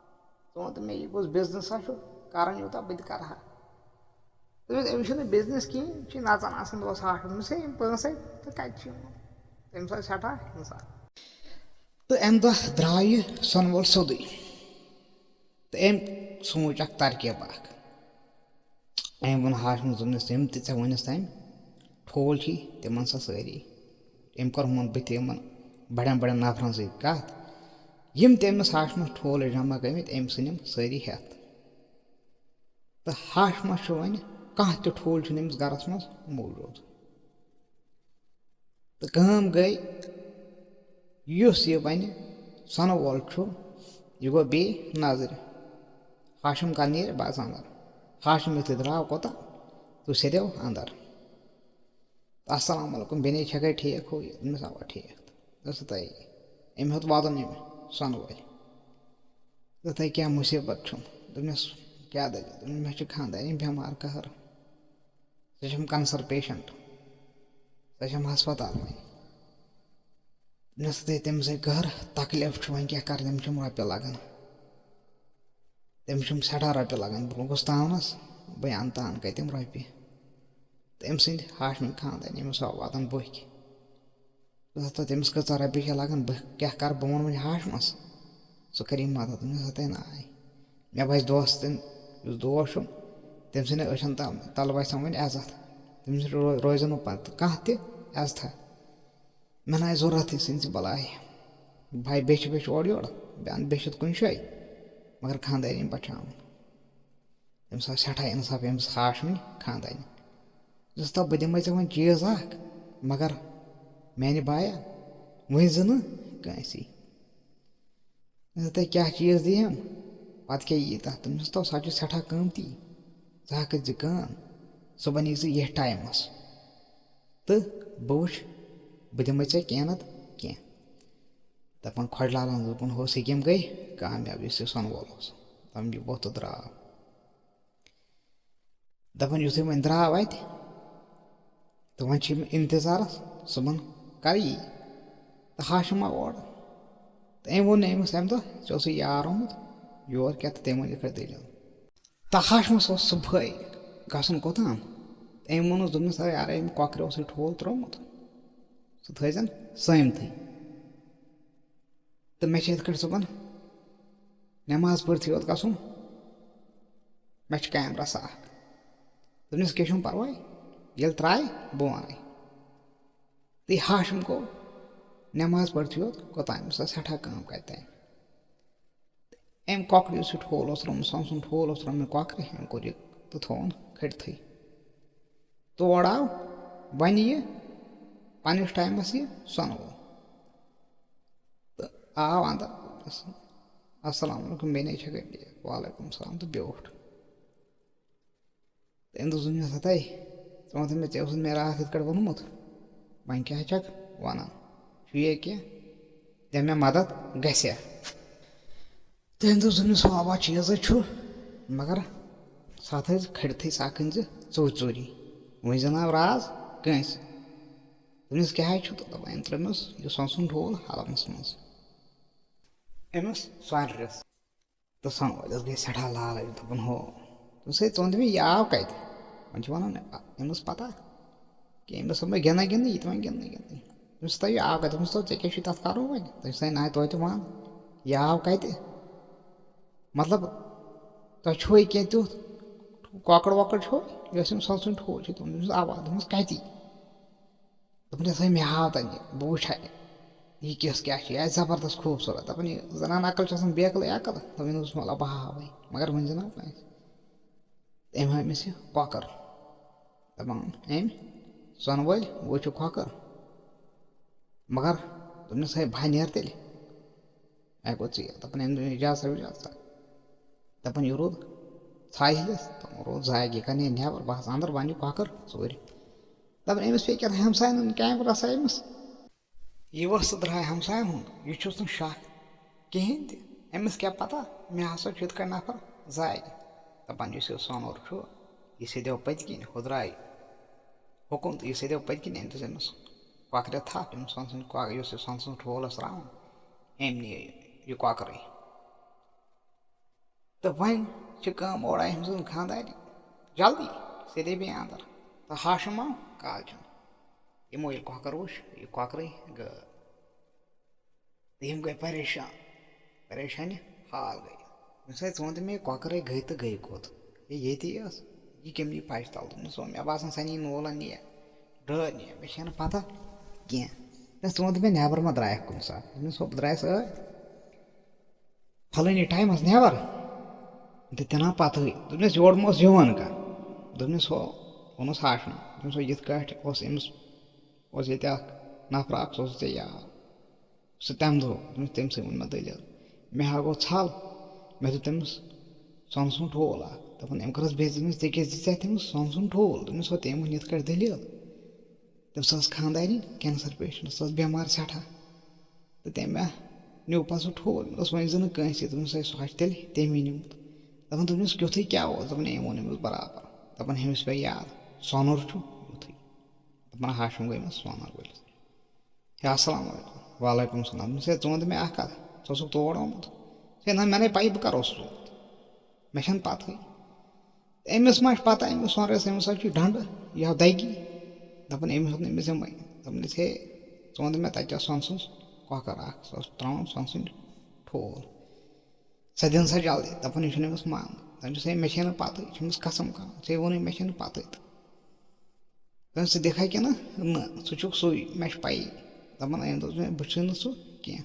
ژٕ وَن تہٕ مےٚ، یہِ کُس بِزنِسا چھُ کَران یوٗتاہ، بہٕ تہِ کَرٕ ہا۔ دوٚپمَس، أمِس چھُنہٕ بِزنِس کِہیٖنۍ، یہِ چھُ نَژان آسان دۄہَس ہاشم۔ دوٚپمَس، ہے، یِم پونٛسَے تہٕ کَتہِ چھِ یِوان؟ تٔمِس آو سٮ۪ٹھاہ اِنصاف۔ تہٕ اَمہِ دۄہ درٛاو یہِ سۄنہٕ وول سیوٚدُے۔ تہٕ أمۍ سوٗنٛچ اَکھ ترکیب اَکھ۔ أمۍ ووٚن ہاشمَس، دوٚپنَس، یِم تہِ ژےٚ ووٚنُتھ تَمہِ ٹھوٗل چھِ، تِمَن سا سٲری۔ أمۍ کوٚر، ووٚن، بہٕ تہِ یِمَن بَڑٮ۪ن بَڑٮ۪ن نفرَن سۭتۍ کَتھ، یِم تہِ أمِس ہاشمَس ٹھوٗل ٲسۍ جمع کٔرمٕتۍ، أمۍ ژھٕنۍ یِم سٲری ہٮ۪تھ۔ تہٕ ہاشمَس چھُ وۄنۍ کانٛہہ تہِ ٹھوٗل چھُنہٕ أمِس گَرَس منٛز موٗجوٗد۔ تہٕ کٲم گٔے، یُس یہِ وۄنۍ سۄنہٕ وول چھُ، یہِ گوٚو بے نظرِ۔ ہاشم کَر نیرِ بَس اَندَر۔ ہاشم یُتھُے درٛاو کوٚت، تہٕ سیٚدیو اَندَر۔ السلام علیکم، بیٚنے چھَکھے ٹھیٖک ہُہ یہِ؟ دوٚپمَس، اَوا ٹھیٖک۔ دوٚپمَس، تَے أمۍ ہیوٚت وَدُن ییٚمہِ سۄنہٕ وٲلۍ۔ دوٚپمَس، تۄہہِ کیٛاہ مُصیٖبت چھُم؟ دوٚپمَس، کیٛاہ دٔلیٖل؟ دوٚپمَس، مےٚ چھِ خانٛدارِنۍ بٮ۪مار قہر۔ سۄ چھَم cancer patient۔ سۄ چھَم ہسپتال وۄنۍ۔ مےٚ سۭتۍ تٔمِس سۭتۍ قہر، تکلیف چھُ وۄنۍ کیٛاہ کَرٕ، تٔمِس چھَم رۄپیہِ لَگان۔ تٔمِس چھَم سٮ۪ٹھاہ رۄپیہِ لَگان۔ بہٕ لوٚگُس تاونَس، بہٕ اَنہٕ تان کَتہِ تِم رۄپیہِ؟ تہٕ أمۍ سٕنٛدِ ہاشمہِ خانٛدارِنۍ، أمِس آو واتان بُکھ۔ دوٚپمَس، تہٕ تٔمِس کۭژاہ رۄپیہِ چھےٚ لَگان؟ بہٕ کیٛاہ کَرٕ؟ بہٕ وَنہٕ وۄنۍ ہاشمَس، سُہ کَرِ یہِ مَدَد۔ دوٚپمَس، ہَتَے ناے، مےٚ باسہِ دوستَن، یُس دوس چھُم، تٔمۍ سٕنٛدِ أچھَن تَل، تَل وَسٮ۪م وۄنۍ عزت۔ تٔمِس رو-، روزِ نہٕ پَتہٕ کانٛہہ تہِ عزتھا۔ مےٚ نہ آسہِ ضوٚرَتھٕے سٕنٛدِ بَلاے۔ بہٕ ہاے بیٚچھِ بیٚچھِ اورٕ یورٕ، بہٕ اَنہٕ بیٚچھِتھ کُنہِ جایہِ، مگر خانٛدارِنۍ بَچاوُن۔ تٔمِس آو سٮ۪ٹھاہ اِنصاف أمِس ہاشمہِ خانٛدارِنہِ۔ دوٚپمَس، تَو بہٕ دِمَے ژےٚ وۄنۍ چیٖز اَکھ، مگر میٛانہِ بایا، ؤنۍ زِ نہٕ کٲنٛسی۔ دوٚپمَس، تۄہہِ کیٛاہ چیٖز دِیِم؟ پَتہٕ کیٛاہ یی تَتھ؟ دوٚپمَس، تَو سۄ چھِ سٮ۪ٹھاہ قۭمتی، ژٕ ہا کٔرۍ زِ کٲم، صُبحن یی ژٕ یَتھ ٹایمَس تہٕ بہٕ وٕچھِ، بہٕ دِمَے ژےٚ کینٛہہ نَتہٕ کینٛہہ۔ دَپان خۄجہِ لالَن دوٚپُن، ہُہ سِکیٖم گٔے کامیاب، یُس یہِ سۄنہٕ وول اوس۔ دَپان، یہِ ووٚتھ تہٕ درٛاو۔ دَپان، یُتھُے وۄنۍ درٛاو اَتہِ، تہٕ وۄنۍ چھِ یِم اِنتظارَس، صُبحن کَر یی؟ تہٕ ہاشِم آو اورٕ۔ تہٕ أمۍ ووٚن نہٕ أمِس اَمہِ دۄہ، ژےٚ اوسُے یار آمُت یور کیٛاہ، تہٕ تٔمۍ ووٚن یِتھ کٲٹھۍ دٔلیٖل۔ تہٕ ہاشمَس اوس صُبحٲے گژھُن کوٚتام۔ تہٕ أمۍ ووٚنُس، دوٚپنَس، اَرے، اَرے، أمۍ کۄکرِ اوسُے ٹھوٗل ترٛوومُت، سُہ تھٲیزٮ۪ن سٲمتھٕے۔ تہٕ مےٚ چھِ یِتھ کٲٹھۍ صُبحن نٮ۪ماز پٔرتھٕے یوت گژھُن، مےٚ چھِ کامہِ رژھا اَکھ۔ دوٚپنَس، کینٛہہ چھُنہٕ پَرواے، ییٚلہِ ترٛایہِ، بہٕ وَنَے۔ تہٕ یہِ ہاشِم گوٚو نٮ۪ماز پٔرتھٕے یوت کوٚتام، أمِس ٲس سٮ۪ٹھاہ کٲم کَتہِ تام۔ أمۍ کۄکرِ یُس یہِ ٹھوٗل اوس ترٛوومُت، سۄنہٕ سُنٛد ٹھوٗل اوس ترٛوومُت کۄکرِ، أمۍ کوٚر یہِ تہٕ تھووُن کھٔٹتھٕے۔ تور آو وۄنۍ یہِ پنٛنِس ٹایمَس یہِ سۄنہٕ وول۔ تہٕ آو اَندَر۔ السلام علیکم، بیٚنہِ چھےٚ گَرِ؟ وعلیکم السلام، تہٕ بیوٗٹھ۔ تہٕ أمۍ دوٚپ، دوٚپنَس، ہَتَے، ژٕ وَن تہٕ مےٚ، ژےٚ اوسُتھ مےٚ راتھ یِتھ کٲٹھۍ ووٚنمُت، وۄنۍ کیٛاہ چھَکھ وَنان؟ چھُ یہِ کینٛہہ؟ دِ مےٚ مَدَد گژھِ۔ تٔمۍ دوٚپ، دوٚپنَس، اَوا، چیٖزَے چھُ، مگر سُہ تھٲیزِ کھٔٹتھٕے، سُہ کٕنۍ زِ ژوٗرِ ژوٗری۔ ؤنۍ زِ نہٕ راز کٲنٛسہِ۔ دوٚپنَس، کیٛاہ حظ چھُ؟ تہٕ دَپان، أمۍ ترٛٲومَس یہِ سۄنہٕ سُنٛد ٹھوٗل حلمَس منٛز۔ أمِس سۄنرِس۔ تہٕ سۄنہٕ وٲلِس گٔے سٮ۪ٹھاہ لالٕچ، دوٚپُن، ہو، دوٚپُن، ہے، ژٕ وَن تہٕ مےٚ، یہِ آو کَتہِ؟ وۄنۍ چھِ وَنان أمِس پَتہ کہِ أمِس دوٚپ مےٚ گِنٛدنَے گِنٛدنَے، یہِ تہِ وۄنۍ گِنٛدنَے گِنٛدنَے۔ دوٚپمَس، تۄہہِ یہِ آو کَتہِ؟ دوٚپمَس، تو ژےٚ کیٛاہ چھُے تَتھ کَرُن وۄنۍ؟ تٔمۍ سٕنٛدِ ناوِ توتہِ وَن، یہِ آو کَتہِ؟ مطلب، تۄہہِ چھُوے کینٛہہ تیُتھ؟ کۄکَر وۄکَر چھُو، یۄس أمۍ سۄنہٕ سُنٛد ٹھوٗل چھِ؟ دوٚپمَس، اَوا۔ دوٚپمَس، کَتہِ؟ دوٚپُن، یَتھ ہَے مےٚ ہاو تَتہِ، بہٕ وٕچھِ ہا یہِ کِژھ کیٛاہ چھِ، یہِ آسہِ زبردست خوٗبصوٗرت۔ دَپان، یہِ زَنان عقل چھِ آسان بیقلٕے عقل، دَپان، یہِ اوس مطلب بہٕ ہاوَے، مگر ؤنۍ زِ نہ کٲنٛسہِ۔ تٔمۍ ہٲو أمِس یہِ کۄکَر، دَپان، أمۍ سۄنہٕ وٲلۍ، وٕچھ یہِ کۄکَر۔ مگر دوٚپنَس، "ہے، بہٕ ہا نیرٕ تیٚلہِ، اَے گوٚو ژیر۔" دَپان، "أمۍ دوٚپ، اِجازت، اِجازت۔" دَپان، "یہِ روٗد ژھایہِ ہِلِس۔" دَپان، "روٗد زاگہِ، یہِ کَرِ ہے نٮ۪بَر، بہٕ آسہٕ اَنٛدر، بہٕ اَنہٕ یہِ کۄکَر ژوٗرِ۔" دَپان، أمِس پیٚیہِ کیٛاہ تام ہمساین ہُنٛد کیمرہ سا أمِس۔ یہِ وۄژھ درٛاے ہمساین ہُنٛد، یہِ چھُس نہٕ شک کِہیٖنۍ تہِ۔ أمِس کیٛاہ پتہ، مےٚ ہسا چھُ یِتھ کٔنۍ نفر زاگہِ۔ دَپان، یُس یہِ سۄنُر چھُ، یہِ سیٚدیو پٔتۍ کِنۍ، ہُہ درٛاے حُکُم تہٕ یہِ سیٚدیو پٔتۍ کِنۍ، أمۍ دِژ أمِس کۄکرِ تھپھ، أمۍ سۄنہٕ سٕنٛدۍ کۄ-، یُس یہِ سۄنہٕ سٕنٛز ٹھوٗل ٲس راوُن، أمۍ نِیے یہِ کۄکرٕے۔ تہٕ وۄنۍ چھِ کٲم اورٕ آیہِ أمۍ سٕنٛز خانٛدارِنۍ جلدی، سیٚدے بیٚیہِ اَنٛدر۔ تہٕ ہاشم آو کالچن۔ یِمو ییٚلہِ کۄکر وٕچھ، یہِ کۄکرٕے گٲو۔ تہٕ یِم گٔے پریشان، پریشانہِ حال گٔے۔ دوٚپمَس، "ہے، ژٕ وَن تہٕ مےٚ، یہِ کۄکرٕے گٔے تہٕ گٔے کوٚت؟ یہِ ییٚتی ٲس، یہِ کٔمۍ نی پَچہِ تَل؟" دوٚپمَس، "ہو، مےٚ باسان، سۄ نی نوٗلَن نِیَکھ، ڈٲر نِیَکھ، مےٚ چھَنہٕ پَتہ کینٛہہ۔" دوٚپمَس، "ژٕ وَن تہٕ مےٚ، نٮ۪بَر ما درٛایَکھ کُنہِ ساتہٕ؟" دوٚپمَس، "ہو، بہٕ درٛایَس ٲدۍ۔" پھلٲنی ٹایمَس نٮ۪بر، تہٕ تہِ نہ پَتہٕے۔ دوٚپنَس، "یورٕ ما اوس یِوان کانٛہہ؟" دوٚپنَس، "ہو۔" ووٚنُس ہاشمَن۔ دوٚپنَس، "ہو، یِتھ کٲٹھۍ اوس أمِس، اوس ییٚتہِ اَکھ نفرا اَکھ، سُہ اوس ژےٚ یار، سُہ تَمہِ دۄہ۔" دوٚپنَس، "تٔمۍ سٕے ووٚن مےٚ دٔلیٖل، مےٚ ہا گوٚو ژھل، مےٚ دیُت تٔمِس سۄنہٕ سُنٛد ٹھوٗل اَکھ۔" دَپان، أمۍ کٔرٕس بے عزتی، دوٚپنَس، "ژےٚ کیٛازِ دِژ ژےٚ تٔمِس سۄنہٕ سُنٛد ٹھوٗل؟" دوٚپنَس، "ہو، تٔمۍ ووٚن یِتھ کٲٹھۍ دٔلیٖل۔" تٔمِس ٲس خانٛدارِنۍ cancer patient، سۄ ٲس بٮ۪مار سٮ۪ٹھاہ۔ تہٕ تٔمۍ نیوٗ پَتہٕ سُہ ٹھوٗل۔ مےٚ دوٚپُس، "ؤنۍ زِ نہٕ کٲنٛسہِ۔" دوٚپمَس، "ہے، سُہ آسہِ تیٚلہِ تٔمی نیوٗمُت۔" دَپان، دوٚپنَس، "کیُتھُے کیٛاہ اوس؟" دَپان، أمۍ ووٚن أمِس برابر۔ دَپان، "ہُمِس پیٚیہِ یاد، سۄنُر چھُ یُتھُے۔" دَپان، ہاشم گٔے مےٚ سۄنَر وٲلِس۔ "ہے، السلام علیکم۔" "وعلیکم السلام۔" دوٚپمَس، "ہے، ژٕ وَن تہٕ مےٚ اَکھ کَتھ، ژٕ اوسُکھ تور آمُت؟" "ہے، نہ، مےٚ نے پَیی بہٕ کَر اوسُس آمُت، مےٚ چھَنہٕ پَتہٕے۔" أمِس ما چھِ پَتہ، أمِس سۄنرَس، أمِس حظ چھُ ڈَنٛڈٕ یا دَگی۔ دَپان، أمۍ ہیوٚت نہٕ أمِس یِمَے۔ دَپان ٲسۍ، "ہے، ژٕ وَن تہٕ مےٚ، تَتہِ چھا سۄنہٕ سٕنٛز کۄکَر اَکھ، سۄ ٲس ترٛاوان سۄنہٕ سٕنٛدۍ ٹھوٗل، سۄ دِن سا جلدی۔" دَپان، "یہِ چھُنہٕ أمِس مانان۔" دَپان چھُس، "ہے، مےٚ چھے نہٕ پَتہٕ، یہِ چھُ أمِس قسم کَران، ژےٚ ووٚنُے مےٚ چھے نہٕ پَتہٕ۔" دَپان، "ژٕ دِکھا کِنہٕ نہ، ژٕ چھُکھ سُے، مےٚ چھِ پَیی۔" دَپان، أمۍ دوٚپ مےٚ، "بہٕ چھُس نہٕ سُہ کینٛہہ۔"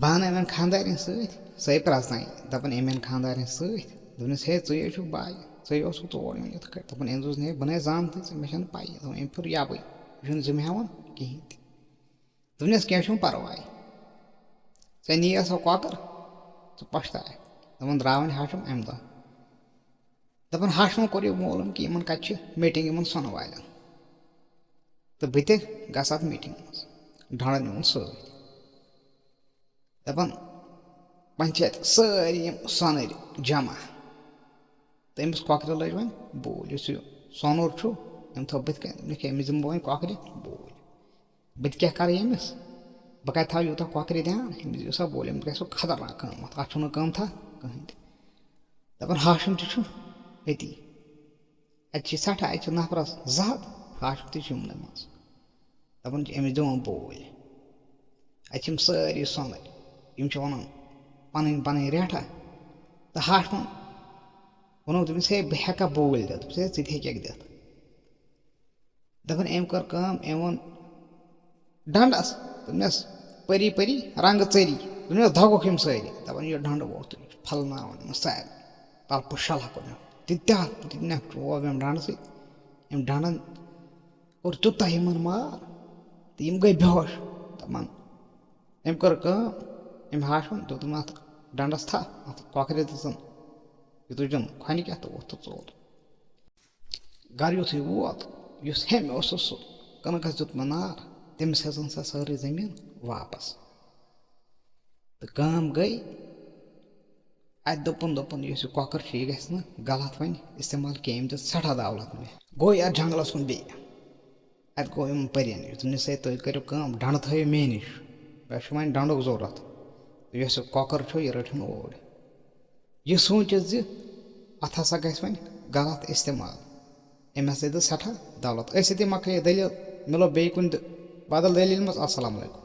بہٕ اَنہٕ یِمَن خانٛدارِنۍ سۭتۍ، سۄے پرٛزناوِ۔ دَپان، أمۍ اَنہِ خانٛدارِنۍ سۭتۍ۔ دوٚپنَس، "ہے، ژٕے ہے چھُکھ باے، ژٕے اوسُکھ تور نیُن یِتھ کٲٹھۍ۔" دَپان، أمۍ دوٚپُس، "نہ، بہٕ نَے زانتھٕے ژٕ، مےٚ چھَنہٕ پَیی۔" دَپان، أمۍ پھیُر یَپٲرۍ، یہِ چھُنہٕ ذِمہٕ ہٮ۪وان کِہیٖنۍ تہِ۔ دوٚپنَس، "کینٛہہ چھُنہٕ پَرواے، ژےٚ نِیی سۄ کۄکَر، ژٕ پَشتاوَکھ۔" دَپان، درٛاو وۄنۍ ہاشم اَمہِ دۄہ۔ دَپان، ہاشمَن کوٚر یہِ معلوٗم کہِ یِمَن کَتہِ چھِ meeting یِمَن سۄنہٕ والٮ۪ن۔ تہٕ بہٕ تہِ گژھٕ اَتھ meeting منٛز، ڈَنٛڈٕ نیوٗن سۭتۍ۔ دَپان، وۄنۍ چھِ اَتہِ سٲری یِم سۄنٕرۍ جمع۔ تہٕ أمِس کۄکرِ لٔج وۄنۍ بوٗلۍ، یُس یہِ سۄنُر چھُ، أمۍ تھٲو بٕتھِ کَنہِ، دوٚپنَکھ، "أمِس دِمہٕ بہٕ وۄنۍ کۄکرِ بوٗلۍ۔ بہٕ تہِ کیٛاہ کَرٕ ییٚمِس؟ بہٕ کَتہِ تھاوٕ یوٗتاہ کۄکرِ دھیان؟ أمِس دِیِو سا بوٗلۍ، أمِس گژھِ سُہ خطرناک قۭمَتھ، اَتھ چھُنہٕ قۭمتھا کٕہٕنۍ تہِ۔" دَپان، ہاشم تہِ چھُ أتی۔ اَتہِ چھِ سٮ۪ٹھاہ، اَتہِ چھِ نفرَس زٕ ہَتھ، ہاشم تہِ چھُ یِمنٕے منٛز۔ دَپان چھِ، "أمِس دِوان بوٗلۍ۔" اَتہِ چھِ یِم سٲری سۄنٕرۍ، یِم چھِ وَنان پَنٕنۍ پَنٕنۍ ریٹھا۔ تہٕ ہاشمَن ووٚنُکھ، دوٚپمَس، "ہے، بہٕ ہٮ۪کا بوٗلۍ دِتھ؟" دوٚپمَس، "ہے، ژٕ تہِ ہیٚکَکھ دِتھ۔" دَپان، أمۍ کٔر کٲم، أمۍ ووٚن ڈَنٛڈَس، دوٚپنَس، "پٔری پٔری رنٛگہٕ ژٔری۔" دوٚپنَس، "دَگوکھ یِم سٲری۔" دَپان، یہِ ڈَنٛڈٕ ووٚتھ، یہِ چھُ پھَلناوان یِمَن سارنٕے۔ تَلہٕ پُش شَلہٕ ہا کوٚرنَکھ، تیٖتیٛاہ، تیٖتیٛاہ چوب أمۍ ڈَنٛڈٕ سۭتۍ، أمۍ ڈَنٛڈَن کوٚر تیوٗتاہ یِمَن مار، تہٕ یِم گٔے بے ہوش۔ دَپان، أمۍ کٔر کٲم، أمۍ ہاشمَن دیُتُن اَتھ ڈَنٛڈَس تھَپھ، اَتھ کۄکرِ دِژٕن، یہِ تُجُن کھۄنہِ کیٛاہ تہٕ ووٚتھ تہٕ ژوٚل۔ گَرٕ یُتھُے ووت، یُس ہیٚمۍ اوسُس سُہ کٕنکَس دیُتمُت نار، تٔمِس ہیٚژٕن سۄ سٲرٕے زٔمیٖن واپَس۔ تہٕ کٲم گٔے، اَتہِ دوٚپُن، دوٚپُن، یُس یہِ کۄکُر چھُ، یہِ گژھِ نہٕ غلط وۄنۍ استعمال کینٛہہ، أمۍ دیُت سٮ۪ٹھاہ دولت مےٚ۔ گوٚو یَتھ جنٛگلَس کُن بیٚیہِ۔ اَتہِ گوٚو یِم پٔرِن، یُتھ أمِس ہے تُہۍ کٔرِو کٲم، ڈَنٛڈٕ تھٲیِو مے نِش، مےٚ چھُ وۄنۍ ڈَنٛڈُک ضوٚرَتھ۔ تہٕ یۄس یہِ کۄکُر چھُ، یہِ رٔٹِن اوٗرۍ۔ یہِ سوٗنٛچِتھ زِ اَتھ ہسا گژھِ وۄنۍ غلط استعمال، أمۍ ہسا دِژ سٮ۪ٹھاہ دولت۔ أتھۍ سۭتی مۄکلے یہِ دٔلیٖل، مِلو بیٚیہِ کُنہِ دِ-، بدل دٔلیٖل منٛز۔ السلام علیکم۔